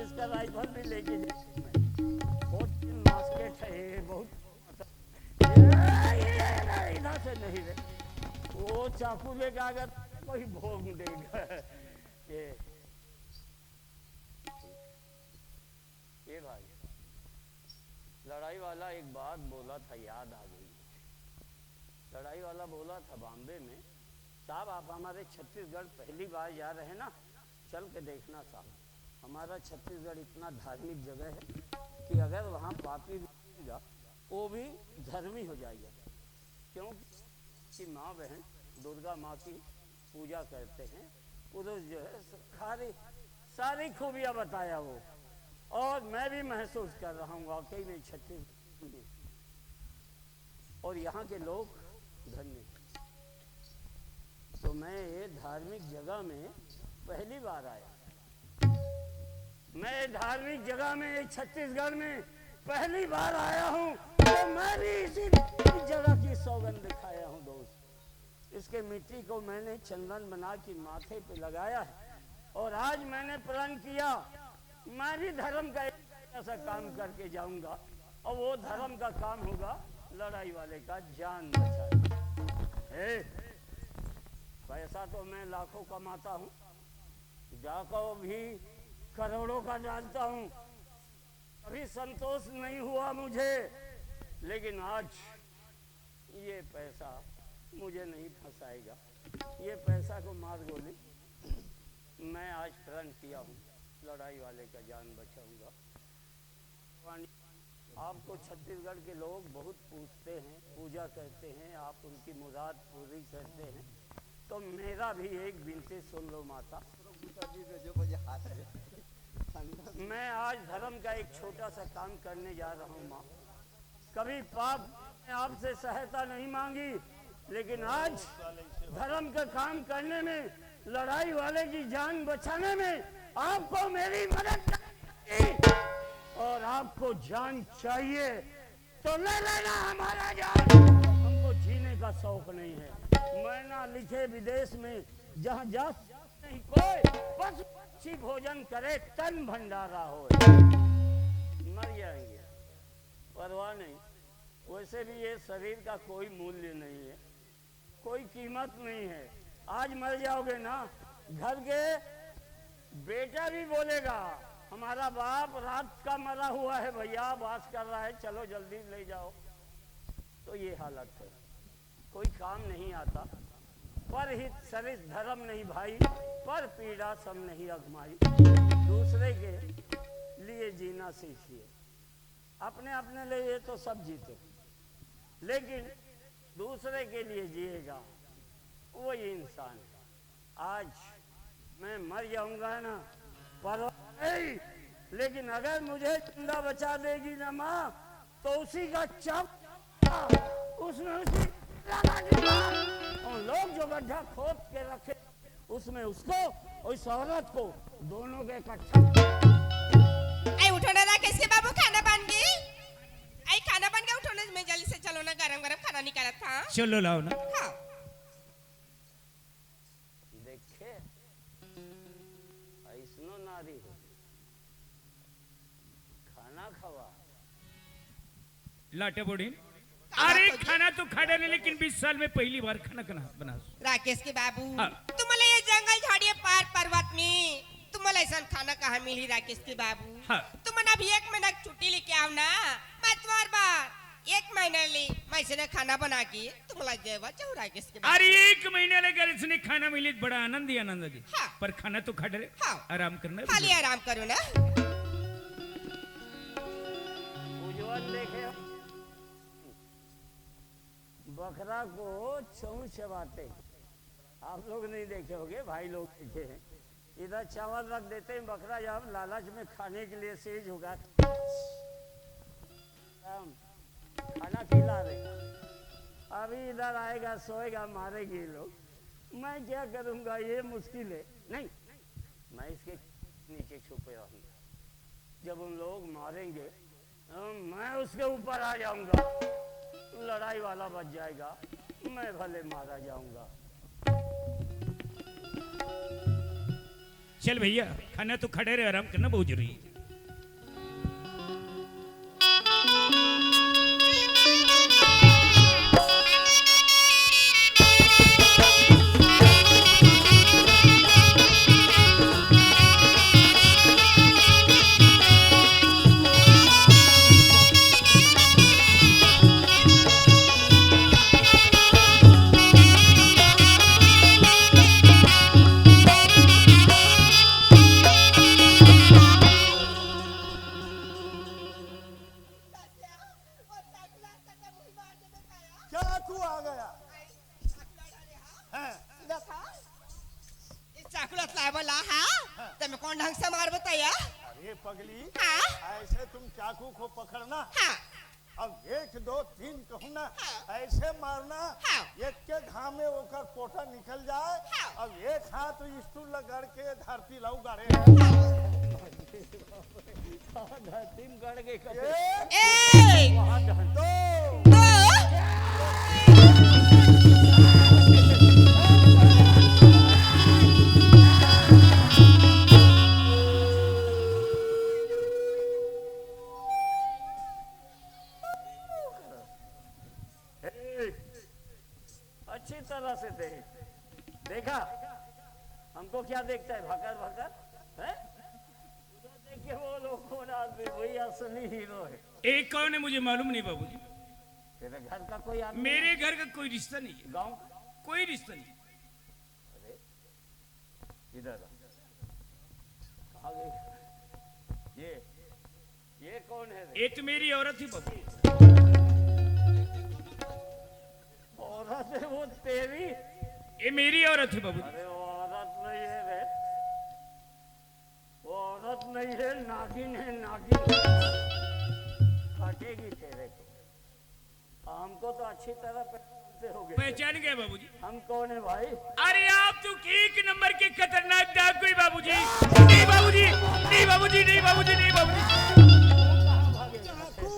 इसका राइफल भी लेके जाऊँ मैं। बहुत मास्केट है ये, बहुत। सीधा से नहीं रे, वो चाकू लेके आ गया, कोई भोंक देगा। ये, ये भाई, लड़ाई वाला एक बात बोला था, याद आ गई मुझे। लड़ाई वाला बोला था बॉम्बे में, "साहब, आप हमारे छत्तीसगढ़ पहली बार जा रहे हैं ना, चल के देखना साहब, हमारा छत्तीसगढ़ इतना धार्मिक जगह है कि अगर वहाँ पापी भी रहेगा, वो भी धर्मी हो जाएगा।" क्योंकि माँ बहन दुर्गा माँ की पूजा करते हैं, पुरुष जो है, सारी, सारी खूबियाँ बताया वो, और मैं भी महसूस कर रहा हूँ वाकई में छत्तीसगढ़ में, और यहाँ के लोग धन्य हैं। तो मैं ये धार्मिक जगह में पहली बार आया, मैं धार्मिक जगह में, ये छत्तीसगढ़ में पहली बार आया हूँ, तो मैं भी इसी जगह की सौगंध खाया हूँ दोस्त। इसके मिट्टी को मैंने चंदन बना के माथे पे लगाया है, और आज मैंने प्रण किया, मैं भी धर्म का एक ऐसा काम करके जाऊंगा, और वो धर्म का काम होगा लड़ाई वाले का जान बचाना। ए, पैसा तो मैं लाखों कमाता हूँ, डाका भी करोड़ों का डालता हूँ, कभी संतोष नहीं हुआ मुझे, लेकिन आज ये पैसा मुझे नहीं फंसाएगा। ये पैसा को मार गोली, मैं आज प्रण किया हूँ, लड़ाई वाले का जान बचाऊंगा। आपको छत्तीसगढ़ के लोग बहुत पूजते हैं, पूजा करते हैं, आप उनकी मुराद पूरी करते हैं, तो मेरा भी एक विनती सुन लो माता। मैं आज धर्म का एक छोटा सा काम करने जा रहा हूँ माँ। कभी पाप में आपसे सहायता नहीं मांगी, लेकिन आज धर्म का काम करने में, लड़ाई वाले की जान बचाने में आपको मेरी मदद करनी, और आपको जान चाहिए तो ले लेना हमारा जान। हमको जीने का शौक नहीं है, मरना लिखे विदेश में, जहाँ जा नहीं कोई, बस अच्छी भोजन करे, तन भंडारा हो, मर जाएंगे, परवाह नहीं। वैसे भी ये शरीर का कोई मूल्य नहीं है, कोई कीमत नहीं है। आज मर जाओगे ना, घर के बेटा भी बोलेगा, "हमारा बाप रात का मरा हुआ है भैया, बास कर रहा है, चलो जल्दी ले जाओ।" तो ये हालत है, कोई काम नहीं आता। पर हित सरित धर्म नहीं भाई, पर पीड़ा सम नहीं अघमाई। दूसरे के लिए जीना सीखिए, अपने, अपने लिए तो सब जीते, लेकिन दूसरे के लिए जिएगा, वही इंसान है। आज मैं मर जाऊंगा ना, परवाह नहीं, लेकिन अगर मुझे जिंदा बचा देगी ना माँ, तो उसी का चाप, उसमें उसी लगा दूंगा। और लोग जो गड्ढा खोद के रखे, उसमें उसको और इस औरत को, दोनों के इकट्ठा। आई उठो ना राकेश के बाबू, खाना बन गई। आई खाना बन गया, उठो ना, मैं जल्दी से, चलो ना, गरम गरम खाना निकाला था। चलो लाओ ना। हाँ। देखे, ऐसनो नारी हो, खाना खवा। लाटे बोड़ी। अरे, खाना तो खा डाले, लेकिन बीस साल में पहली बार खाना खाना बना। राकेश के बाबू, हाँ। तुम्हाला हे जंगल झाडिये पार पर्वत में तुम्हाला ऐसा खाना कहाँ मिली राकेश के बाबू? हाँ। तुम ना अभी एक महीना की छुट्टी लेके आओ ना, मैं तुम्हारे बार एक महीने ले मैं से ना खाना बना के तुम्हाला जेवा जाऊ राकेश के बाबू। अरे, एक महीने ले घर इसने खाना मिली, बड़ा आनंद ही आनंद जी। हाँ। पर खाना तो खा डरे। हाँ। आराम करना है। खाली आराम करो ना। उज्जवल देखे, बकरा को छऊ चबाते हैं। आप लोग नहीं देखे होंगे, भाई लोग देखे हैं। इधर चावल रख देते हैं, बकरा जब लालच में खाने के लिए सेज होगा, हम खाना खिला रहे हैं। अभी इधर आएगा, सोएगा, मारेंगे ये लोग। मैं क्या करूँगा, ये मुश्किल है। नहीं, मैं इसके नीचे छुपे रहूँगा। जब उन लोग मारेंगे, मैं उसके ऊपर आ जाऊंगा, लड़ाई वाला बच जाएगा, मैं भले मारा जाऊंगा। चल भैया, खाना तो खड़े रहे, आराम करना बहुत जरूरी है। कौन ढंग से मार बताया? अरे पगली, हाँ? ऐसे तुम चाकू को पकड़ना, हाँ। अब एक दो तीन कहूँ ना, हाँ। ऐसे मारना, हाँ। एक के घाम में ओकर पोटा निकल जाए, हाँ। अब एक हाथ स्टूल ला गड़ के धरती लाऊ गाड़े। हाँ। धरती में गड़ के कटे। एक, एक, दो, दो। ए, अच्छी तरह से देख, देखा? हमको क्या देखता है, भकर भकर, हैं? उधर देख के बोलो, कौन आदमी, वही असली हीरो है। ए, कौन है, मुझे मालूम नहीं बाबूजी। तेरे घर का कोई आदमी? मेरे घर का कोई रिश्ता नहीं है। गांव का? कोई रिश्ता नहीं। अरे, इधर आ। कहाँ गई? ये, ये कौन है रे? ये तो मेरी औरत ही बाबू। औरत है वो तेरी? ये मेरी औरत है बाबू। अरे, वो औरत नहीं है रे, वो औरत नहीं है, नागिन है, नागिन। काटेगी तेरे को। हमको तो अच्छी तरह पहचानते होगे। पहचान गए बाबूजी। हम कौन है भाई? अरे, आप तो एक नंबर के खतरनाक डाकू है बाबूजी। नहीं बाबूजी, नहीं बाबूजी, नहीं बाबूजी, नहीं बाबूजी। डाकू।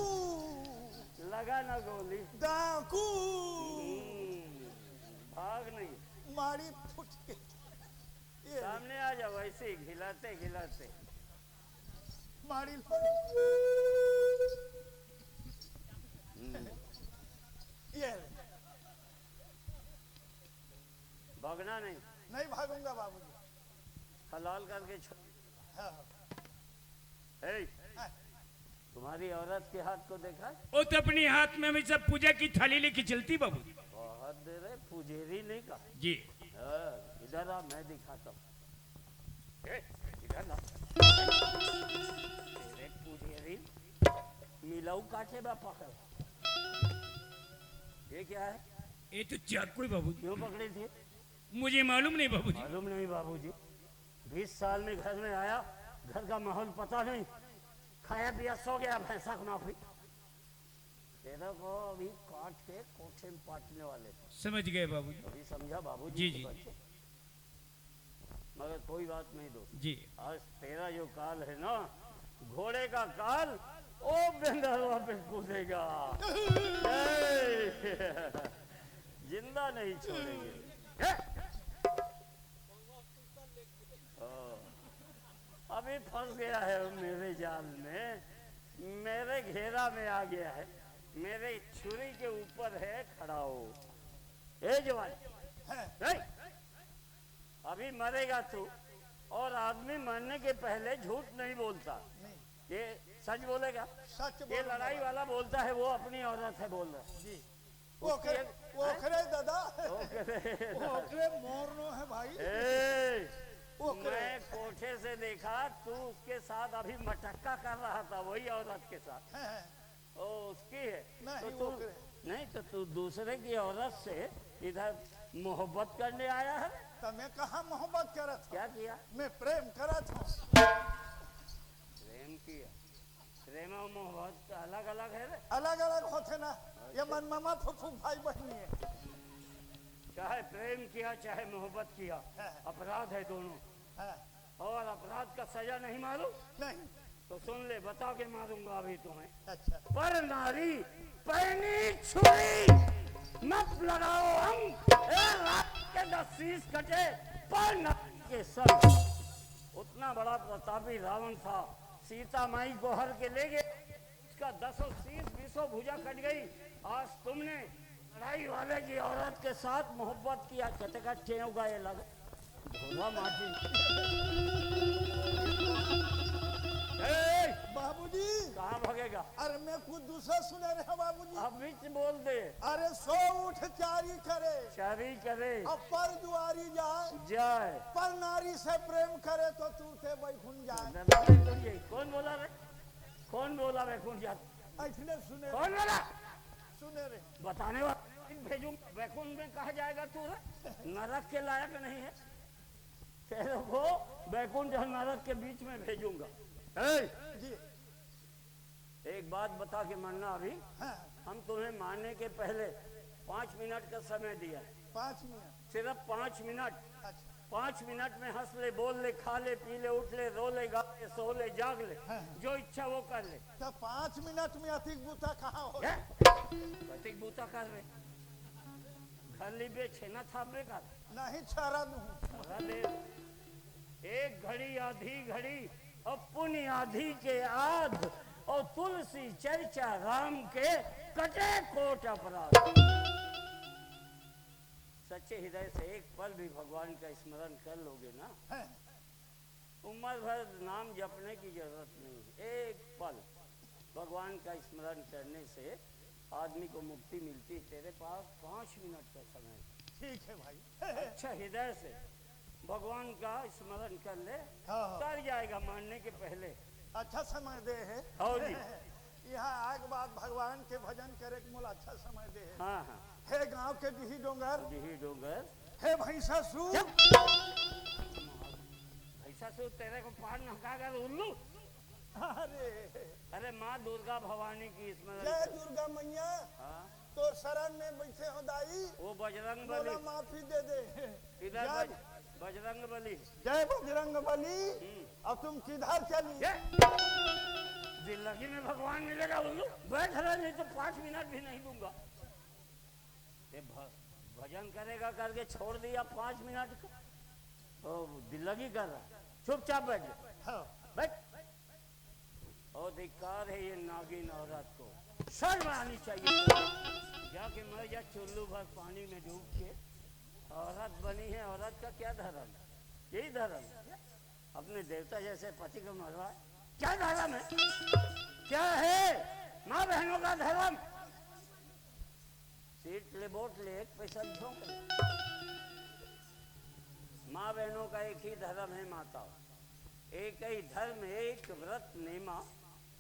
लगा ना गोली। डाकू। हम्म, भाग नहीं। मारी फुट के। ये सामने आ जाओ, ऐसे ही घिलाते घिलाते। मारी लो। हम्म। ये ले। भागना नहीं। नहीं भागूंगा बाबूजी। हलाल करके छोड़। हाँ, हाँ। ए, हाँ। तुम्हारी औरत के हाथ को देखा? वो तो अपने हाथ में हमेशा पूजा की थाली लेके चलती बाबूजी। बहुत देर है, पुजेरी नहीं कहा। जी। हाँ, इधर आ, मैं दिखाता हूँ। ए, इधर ना। तेरे पुजेरी मिलाऊ काटे बा पकड़। ये क्या है? ये तो चाकू है बाबूजी। क्यों पकड़े थे? मुझे मालूम नहीं बाबूजी। मालूम नहीं बाबूजी। बीस साल में घर में आया, घर का माहौल पता नहीं, खाया पिया सो गया, भैंसा को माफी। तेरे को अभी काट के कोठे में पाटने वाले थे। समझ गए बाबूजी। अभी समझा बाबूजी जी, के जी। बच्चे। मगर कोई बात नहीं दोस्त। जी। आज तेरा जो काल है ना, घोड़े का काल, ओ बेंदरवा पे कूदेगा। ए, जिंदा नहीं छोड़ेंगे। हाँ। अभी फंस गया है मेरे जाल में, मेरे घेरा में आ गया है, मेरे छुरी के ऊपर है खड़ा हो। ए जवान, हैं? ए, अभी मरेगा तू, और आदमी मरने के पहले झूठ नहीं बोलता। नहीं। ये सच बोलेगा? सच ये बोलूंगा लड़ाई बाबू। वाला बोलता है, वो अपनी औरत है बोल रहा है। जी। उसकी ओकरे, एक, हैं? ओकरे दादा। ओकरे। ओकरे मोर नो है भाई। ए, ओकरे। मैं कोठे से देखा, तू उसके साथ अभी मटक्का कर रहा था, वही औरत के साथ। हैं, हैं। ओ, उसकी है। नहीं, तो तू, ओकरे। नहीं तो तू दूसरे की औरत से इधर मोहब्बत करने आया है? तो मैं कहाँ मोहब्बत करत हूँ? क्या किया? मैं प्रेम करत हूँ। प्रेम किया। प्रेम और मोहब्बत अलग-अलग है रे? अलग-अलग होथे ना। ये अच्छा। मन मामा फुफू भाई बहिनी है। चाहे प्रेम किया, चाहे मोहब्बत किया, हाँ। अपराध है दोनों। हाँ। और अपराध का सजा नहीं मालूम? नहीं। तो सुन ले, बता के मारूंगा अभी तुम्हें। अच्छा। पर नारी पैनी छुरी, मत लगाओ अंग। ए, रात के दस शीश कटे, पर नारी के संग। उतना बड़ा प्रतापी रावण था, सीता माई को हर के ले गए, उसका दसों शीश, बीसों भुजा कट गई। आज तुमने लड़ाई वाले की औरत के साथ मोहब्बत किया, कते का ठेव गए लग। भोला माटी। ए! बाबूजी। कहाँ भागेगा? अरे मैं कुछ दूसरा सुने रहे बाबूजी। अब बीच बोल दे। अरे सो उठ चारी करे। चारी करे। अब पर जुआरी जाए। जाए। पर नारी से प्रेम करे तो तू ते बैकुंठ जाए। ना, ना, बैकुंठ जाए। कौन बोला रे? कौन बोला बैकुंठ जाए? ऐसने सुने। कौन बोला? सुने रे। बताने वाला भेजूं, बैकुंठ में कहा जाएगा तू रे? नरक के लायक नहीं है। तेरे को बैकुंठ और नरक के बीच में भेजूंगा। ए, जी। एक बात बता के मरना अभी। हाँ। हम तुम्हें मारने के पहले पाँच मिनट का समय दिया है। पाँच मिनट? सिर्फ पाँच मिनट। अच्छा। पाँच मिनट में हंस ले, बोल ले, खा ले, पी ले, उठ ले, रो ले, गा ले, सो ले, जाग ले, हाँ, हाँ। जो इच्छा वो कर ले। तो पाँच मिनट में अतिक बूता कहाँ हो? ए? अतिक बूता कर ले। घर ली बे छेना थापे का? नहीं, छारा दूँ। छारा दे। एक घड़ी आधी घड़ी और पुण्य आधी के आध और तुलसी चर्चा राम के कटे कोट अपराध। सच्चे हृदय से एक पल भी भगवान का स्मरण कर लोगे ना, हैं। उम्र भर नाम जपने की जरूरत नहीं है। एक पल भगवान का स्मरण करने से आदमी को मुक्ति मिलती है। तेरे पास पाँच मिनट का समय है। ठीक है भाई। अच्छा हृदय से भगवान का स्मरण कर ले, हाँ, हाँ। तर जाएगा मारने के पहले। अच्छा समय दे है। हाँ जी। यहाँ आए के बाद भगवान के भजन करे के मोला अच्छा समय दे है। हाँ, हाँ। हे गांव के डीही डोंगर। डीही डोंगर। हे भैंसा सू। चुप। भैंसा सू तेरे को पार नहका कर उल्लू। अरे। अरे माँ दुर्गा भवानी की स्मरण जय कर। दुर्गा मैया। हाँ। तोर शरण में बैठे हो दाई। वो बजरंग मोला बली। माफी दे दे। इधर जय बज-, बजरंग बली। जय बजरंग बली। हम्म। अब तुम किधर चली? ये दिल्लगी में भगवान मिलेगा उल्लू। बैठ रहे, नहीं तो पाँच मिनट भी नहीं दूंगा। ये भ-, भजन करेगा करके छोड़ दिया पाँच मिनट का। ओ, दिल्लगी कर रहा है। चुपचाप बैठ जा। हाँ। बैठ। और धिक्कार है ये नागिन औरत को। शर्म आनी चाहिए। जाके मर जा चुल्लू भर पानी में डूब के। औरत बनी है, औरत का क्या धर्म? यही धर्म है? अपने देवता जैसे पति को मरवा, क्या धर्म है? क्या है माँ बहनों का धर्म? सीट ले, बोट ले, एक पैसा झोंक ले। माँ बहनों का एक ही धर्म है माताओं, एक ही धर्म, एक व्रत नेमा,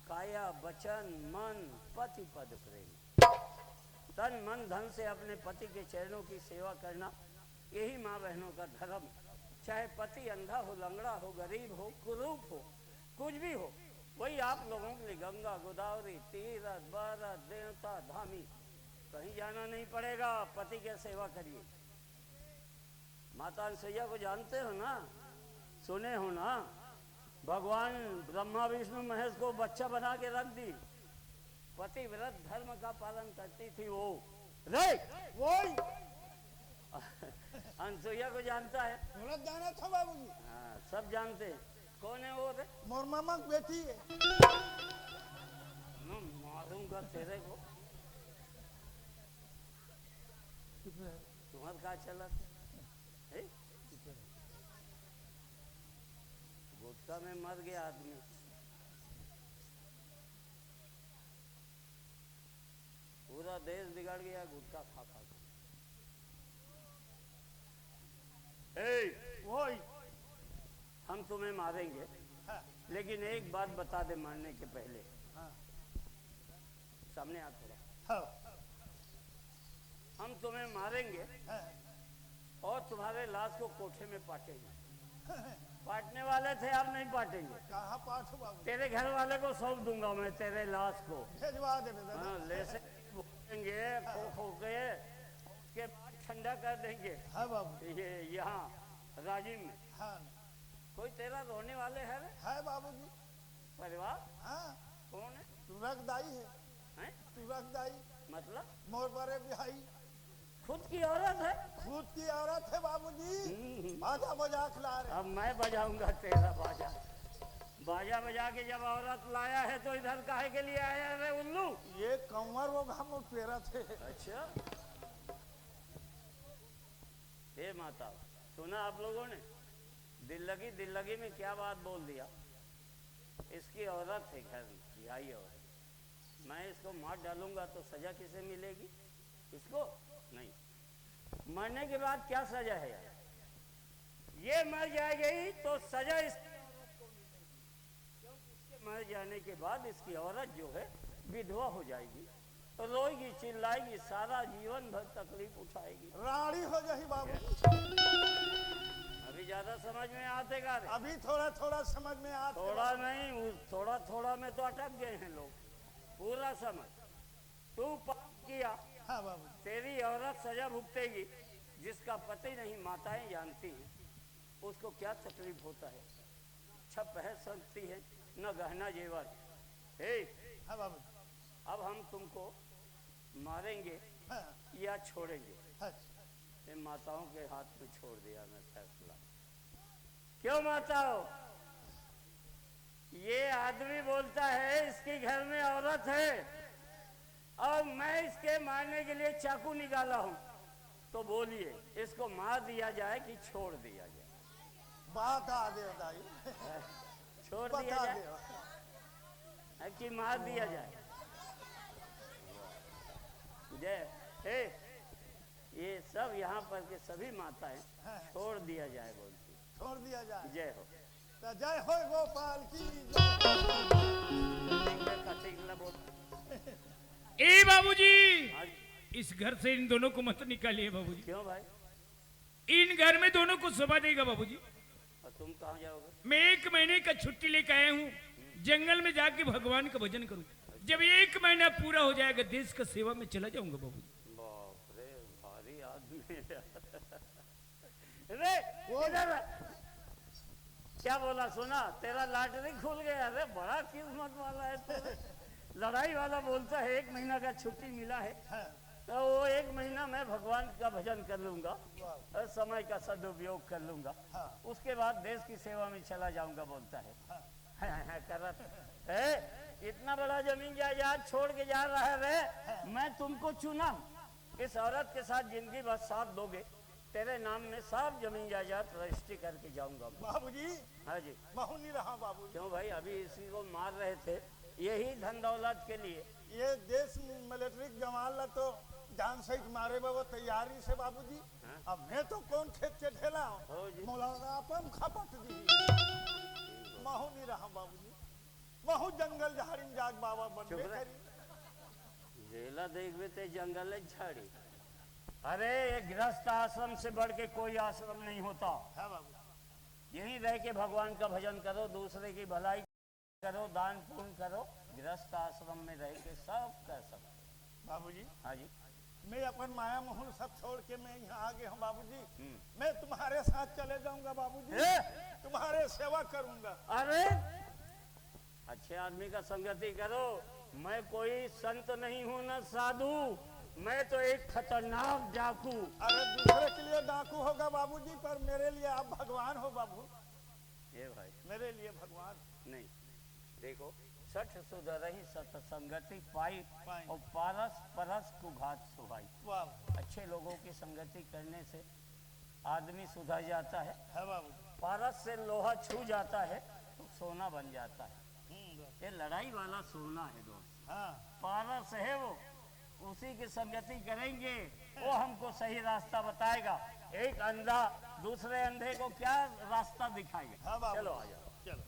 काया बचन मन पति पद प्रेम। तन मन धन से अपने पति के चरणों की सेवा करना, यही माँ बहनों का धर्म। चाहे पति अंधा हो, लंगड़ा हो, गरीब हो, कुरूप हो, कुछ भी हो, वही आप लोगों के लिए गंगा, गोदावरी, तीरथ, बरत, देवता, धामी, कहीं जाना नहीं पड़ेगा। पति की सेवा करिए। माता अनसुईया को जानते हो ना, सुने हो ना? भगवान ब्रह्मा विष्णु महेश को बच्चा बना के रख दी। पतिव्रत धर्म का पालन करती थी वो। रे, वही। अनसुईया को जानता है? बोला जाना था बाबूजी। हाँ, सब जानते हैं। कौन है वो रे? मोर मामा की बेटी है। मैं मारूंगा तेरे को। तुम्हारा क्या चला? गुटखा में मर गया आदमी। पूरा देश बिगड़ गया गुटखा खा खा के। ए, वही। हम तुम्हें मारेंगे, हाँ। लेकिन एक बात बता दे मारने के पहले। हाँ। सामने आ थोड़ा। हाँ। हम तुम्हें मारेंगे, हाँ। और तुम्हारे लाश को कोठे में पाटेंगे। पाटने वाले थे, अब नहीं पाटेंगे। कहाँ पाटू बाबू? तेरे घर वाले को सौंप दूंगा मैं, तेरे लाश को। भेजवा दे बेटा। हाँ, ले से भूनेंगे, खो खो के, उसके बाद ठंडा कर देंगे। हाँ बाबू। ये यहाँ राजिम में। हाँ। कोई तेरा रोने वाले है रे? है बाबूजी। परिवार? हाँ। कौन है? तुरक दाई है। हैं? तुरक दाई। मतलब? मोर बड़े भाई। खुद की औरत है? खुद की औरत है बाबूजी। हम्म। बाजा बजा के ला रहे। अब मैं बजाऊंगा तेरा बाजा। बाजा बजा के जब औरत लाया है तो इधर काहे के लिए आया रे उल्लू? ये कंवर वो घाम पेरा थे। अच्छा। हे माता, सुना आप लोगों ने? दिल्लगी, दिल्लगी में क्या बात बोल दिया? इसकी औरत है घर की, आई औरत। मैं इसको मार डालूंगा तो सजा किसे मिलेगी? इसको? नहीं। मरने के बाद क्या सजा है यार? ये मर जाएगी तो सजा इसकी औरत को मिलेगी, क्योंकि इसके मर जाने के बाद इसकी औरत जो है विधवा हो जाएगी, रोएगी, चिल्लाएगी, सारा जीवन भर तकलीफ उठाएगी। राड़ी हो जाही बाबू। अभी ज्यादा समझ में आते का रे? अभी थोड़ा थोड़ा समझ में आते। थोड़ा नहीं, उस थोड़ा थोड़ा में तो अटक गए हैं लोग। पूरा समझ। तू पाप किया, हाँ बाबू। तेरी औरत सजा भुगतेगी। जिसका पति नहीं माताएं जानती हैं, उसको क्या तकलीफ होता है। छप है सकती है, न गहना जेवर। हे, हाँ बाबू। अब हम तुमको मारेंगे, हाँ। या छोड़ेंगे? हाँ। ये माताओं के हाथ में छोड़ दिया मैं फैसला। क्यों माताओं? ये आदमी बोलता है इसके घर में औरत है और मैं इसके मारने के लिए चाकू निकाला हूं, तो बोलिए, इसको मार दिया जाए कि छोड़ दिया जाए? बता दे दाई। छोड़ दिया बता जाए दे। कि मार दिया जाए? जय। ए, ये सब यहाँ पर के सभी माताएं, हाँ। छोड़ दिया जाए बोलती। छोड़ दिया जाए। जय हो। तो जय हो गोपाल की जय। ठीक है, ठीक है, बोल। ए बाबूजी, हाँ जी। इस घर से इन दोनों को मत निकालिए बाबूजी। क्यों भाई? इन घर में दोनों को शोभा देगा बाबूजी। और तुम कहाँ जाओगे? मैं एक महीने का छुट्टी लेकर आया हूँ, जंगल में जाके भगवान का भजन करूँ। जब एक महीना पूरा हो जाएगा, देश का सेवा में चला जाऊंगा बाबूजी। बाप रे, भारी आदमी है। रे, वो इधर आ। क्या बोला सुना? तेरा लॉटरी खुल गया। अरे, बड़ा किस्मत वाला है तू। लड़ाई वाला बोलता है, एक महीना का छुट्टी मिला है, हाँ। तो वो एक महीना मैं भगवान का भजन कर लूंगा वाह। और समय का सदुपयोग कर लूंगा। हाँ। उसके बाद देश की सेवा में चला जाऊंगा, बोलता है। हाँ। हाँ, हाँ, कर रहा था। ए, इतना बड़ा जमीन जायदाद छोड़ के जा रहा है रे। हाँ। मैं तुमको चुना, इस औरत के साथ जिंदगी भर साथ दोगे, तेरे नाम में सब जमीन जायदाद रजिस्ट्री करके जाऊंगा। बाबूजी, हाँ जी। महू नहीं रहा बाबूजी। क्यों भाई, अभी इसी को मार रहे थे, यही धन दौलत के लिए। ये देश मिलिट्री के जवान ला तो जान सहित मारे बर तैयारी से बाबूजी। हाँ। अब मैं तो कौन खेत के ढेला हूँ? हो जी। मोला अपन खपट दी। महू नहीं रहा बाबूजी, महू जंगल झाड़ी में जाग बाबा बनबे चुप रह। करी। ढेला देखबे ते जंगल झाड़ी। अरे, ये गृहस्थ आश्रम से बढ़ के कोई आश्रम नहीं होता। हाँ बाबू। यहीं रह के भगवान का भजन करो, दूसरे की भलाई करो, दान पुण्य करो, गृहस्थ आश्रम में रह के सब कर सकते हो। बाबूजी, हाँ जी। मैं अपन माया मोह सब छोड़ के मैं यहाँ आ गया हूँ बाबूजी। हम्म। मैं तुम्हारे साथ चले जाऊंगा बाबूजी। ए? तुम्हारे सेवा करूंगा। अरे, अच्छे आदमी का संगति करो। मैं कोई संत नहीं हूँ, न साधु, मैं तो एक खतरनाक डाकू। अरे, दूसरे के लिए डाकू होगा बाबूजी, पर मेरे लिए आप भगवान हो बाबू। ये भाई। मेरे लिए भगवान। नहीं, देखो, सठ सुधरही सत संगति पाई पाई। और पारस परस कुघात सुहाई। वाह। अच्छे लोगों की संगति करने से आदमी सुधर जाता है। है बाबू। पारस से लोहा छू जाता है तो सोना बन जाता है। हम्म, बाबू। ये लड़ाई वाला सोना है दोस्त। हाँ। पारस है वो, उसी की संगति करेंगे, वो हमको सही रास्ता बताएगा। एक अंधा दूसरे अंधे को क्या रास्ता दिखाएगा? हाँ बाबू। चलो आ जाओ। चलो।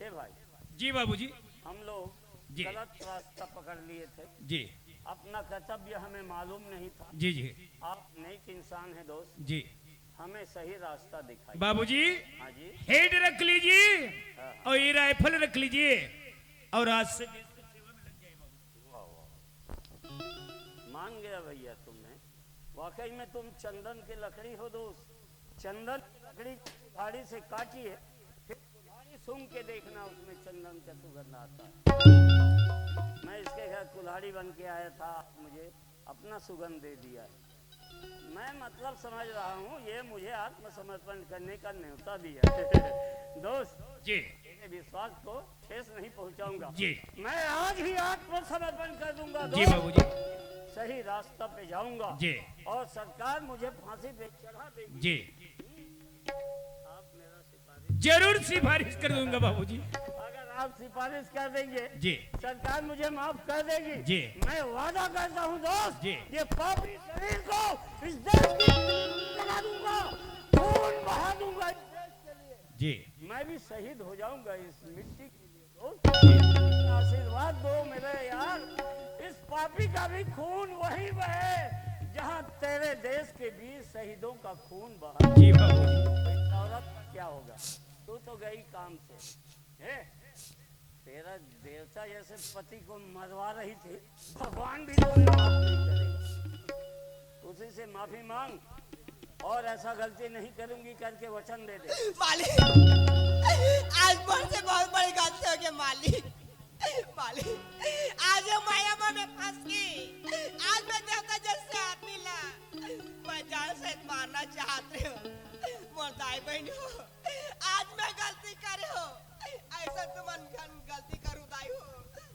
ए भाई, जी बाबूजी। हम लोग जी। गलत रास्ता पकड़ लिए थे। जी। अपना कर्तव्य हमें मालूम नहीं था। जी, जी। आप नेक इंसान हैं दोस्त। जी। हमें सही रास्ता दिखाइए। बाबूजी, हाँ जी। हेड रख लीजिए हाँ। और ये राइफल रख लीजिए और आज से देश की सेवा में लग जाए बाबूजी। वाह, वाह। मान गया भैया तुमने। वाकई में तुम चंदन के लकड़ी हो दोस्त। चंदन की लकड़ी कुल्हाड़ी से काटिए, फिर कुल्हाड़ी सूंघ के देखना, उसमें चंदन का सुगंध आता है। मैं इसके घर कुल्हाड़ी बन के आया था, मुझे अपना सुगंध दे दिया है। मैं मतलब समझ रहा हूँ, ये मुझे आत्मसमर्पण करने का न्योता दिया है। दोस्त, जी। मेरे विश्वास को ठेस नहीं पहुंचाऊंगा। जी। मैं आज ही आत्मसमर्पण कर दूंगा जी दोस्त। बाबूजी। सही रास्ता पे जाऊंगा। जी। और सरकार मुझे फांसी पे चढ़ा देगी। जी। आप मेरा सिफारिश जरूर सिफारिश कर दूंगा बाबूजी। अगर आप सिफारिश कर देंगे, जी। सरकार मुझे माफ कर देगी। जी। मैं वादा करता हूँ दोस्त, जी। ये पापी शरीर को इस देश की बना दूंगा, खून बहा दूंगा इस देश के लिए। जी। मैं भी शहीद हो जाऊंगा इस मिट्टी के लिए दोस्त। आशीर्वाद दो मेरे यार, इस पापी का भी खून वही बहे जहाँ तेरे देश के वीर शहीदों का खून बहा, जी बाबूजी। इस औरत का क्या होगा? तू तो गई काम से। हे, तेरा देवता जैसे पति को मरवा रही थी, भगवान भी तुम्हें माफ नहीं करेगा। उसी से माफी मांग और ऐसा गलती नहीं करूंगी करके वचन दे दे। मालिक, आज मोर से बहुत बड़ी गलती हो गई मालिक। मालिक, आज ये माया में फंस गई। आज मैं देवता जैसे आदमी ला मैं जान से मारना चाहते हो। मोर दाई बहन हो, आज मैं गलती करे हो। ऐसा तुमन घन गलती करू दाई हो।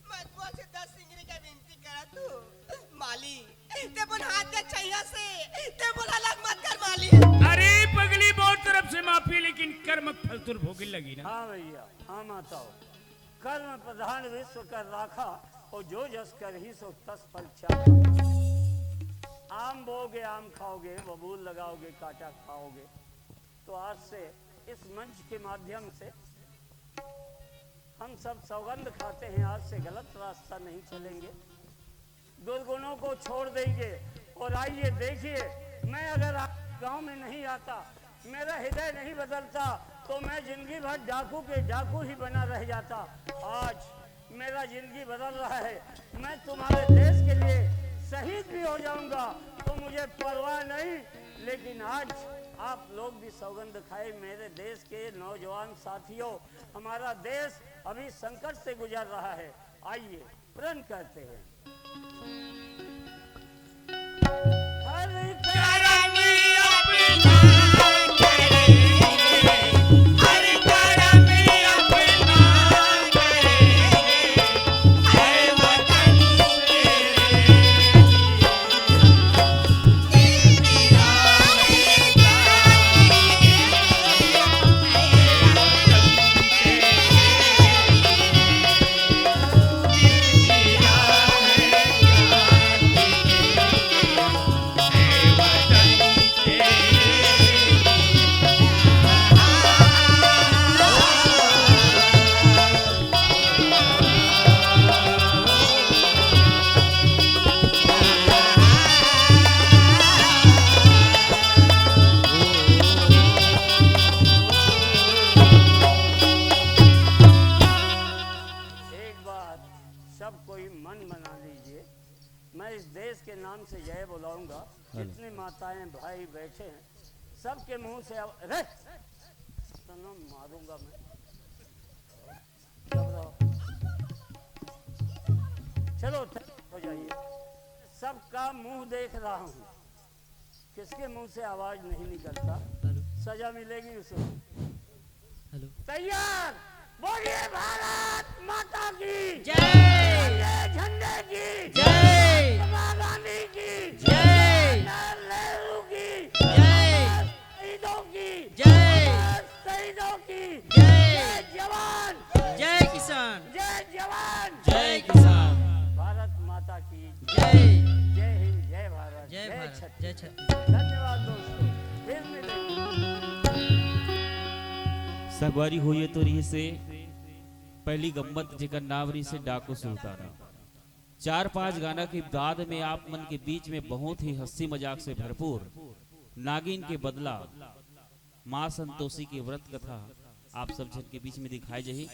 मैं तुमन से दस सिंगरी के विनती करत हूँ। माली, ते अपन हाथ के छैया से ते मोला अलग मत कर माली। अरे पगली, मोर तरफ से माफी, लेकिन कर्म फल तुर भोगिन लगी ना। हाँ भैया, हाँ माताओ, कर्म प्रधान विश्व कर राखा, और जो जस करही सो तस फल चाखा। आम बोओगे, आम खाओगे, बबूल लगाओगे, कांटा खाओगे। तो आज से इस मंच के माध्यम से हम सब सौगंध खाते हैं, आज से गलत रास्ता नहीं चलेंगे, दुर्गुणों को छोड़ देंगे। और आइए देखिए, मैं अगर आप गांव में नहीं आता, मेरा हृदय नहीं बदलता, तो मैं जिंदगी भर डाकू के डाकू ही बना रह जाता। आज मेरा जिंदगी बदल रहा है। मैं तुम्हारे देश के लिए शहीद भी हो जाऊंगा तो मुझे परवाह नहीं, लेकिन आज आप लोग भी सौगंध खाए। मेरे देश के नौजवान साथियों, हमारा देश अभी संकट से गुजर रहा है। आइए प्रण करते हैं। हर करम अपना करेंगे, हर करम अपना करेंगे, है वतन के एक बात, सब कोई मन बना लीजिए, मैं इस देश के नाम से जय बुलाऊंगा। हेलो। जितनी माताएं भाई बैठे हैं, सबके मुंह से आव-, अरे, इतना मारूंगा मैं। घबराओ। चलो, हो जाइए। सबका मुंह देख रहा हूं, किसके मुंह से आवाज नहीं निकलता, हेलो। सजा मिलेगी उसे। हेलो। तैयार, बोलिए भारत माता की जय। झंडे की जय। महात्मा गांधी की जय। नेहरू की जय। शहीदों की जय। शहीदों की जय। जय जवान। जय किसान। जय जवान। जय किसान। भारत माता की जय। जय हिंद, जय भारत, जय भारत, छत्तीसगढ़। जय छत्तीसगढ़। धन्यवाद दोस्तों, फिर मिलेंगे। संगवारी हो, ये तो रहिसे पहली गम्मत, जेकर नाम रहिसे डाकू सुल्ताना। चार पांच गाना के बाद में आप मन के बीच में बहुत ही हंसी मजाक से भरपूर नागिन के बदला माँ संतोषी के व्रत कथा आप सब झन के बीच में दिखाए जाही।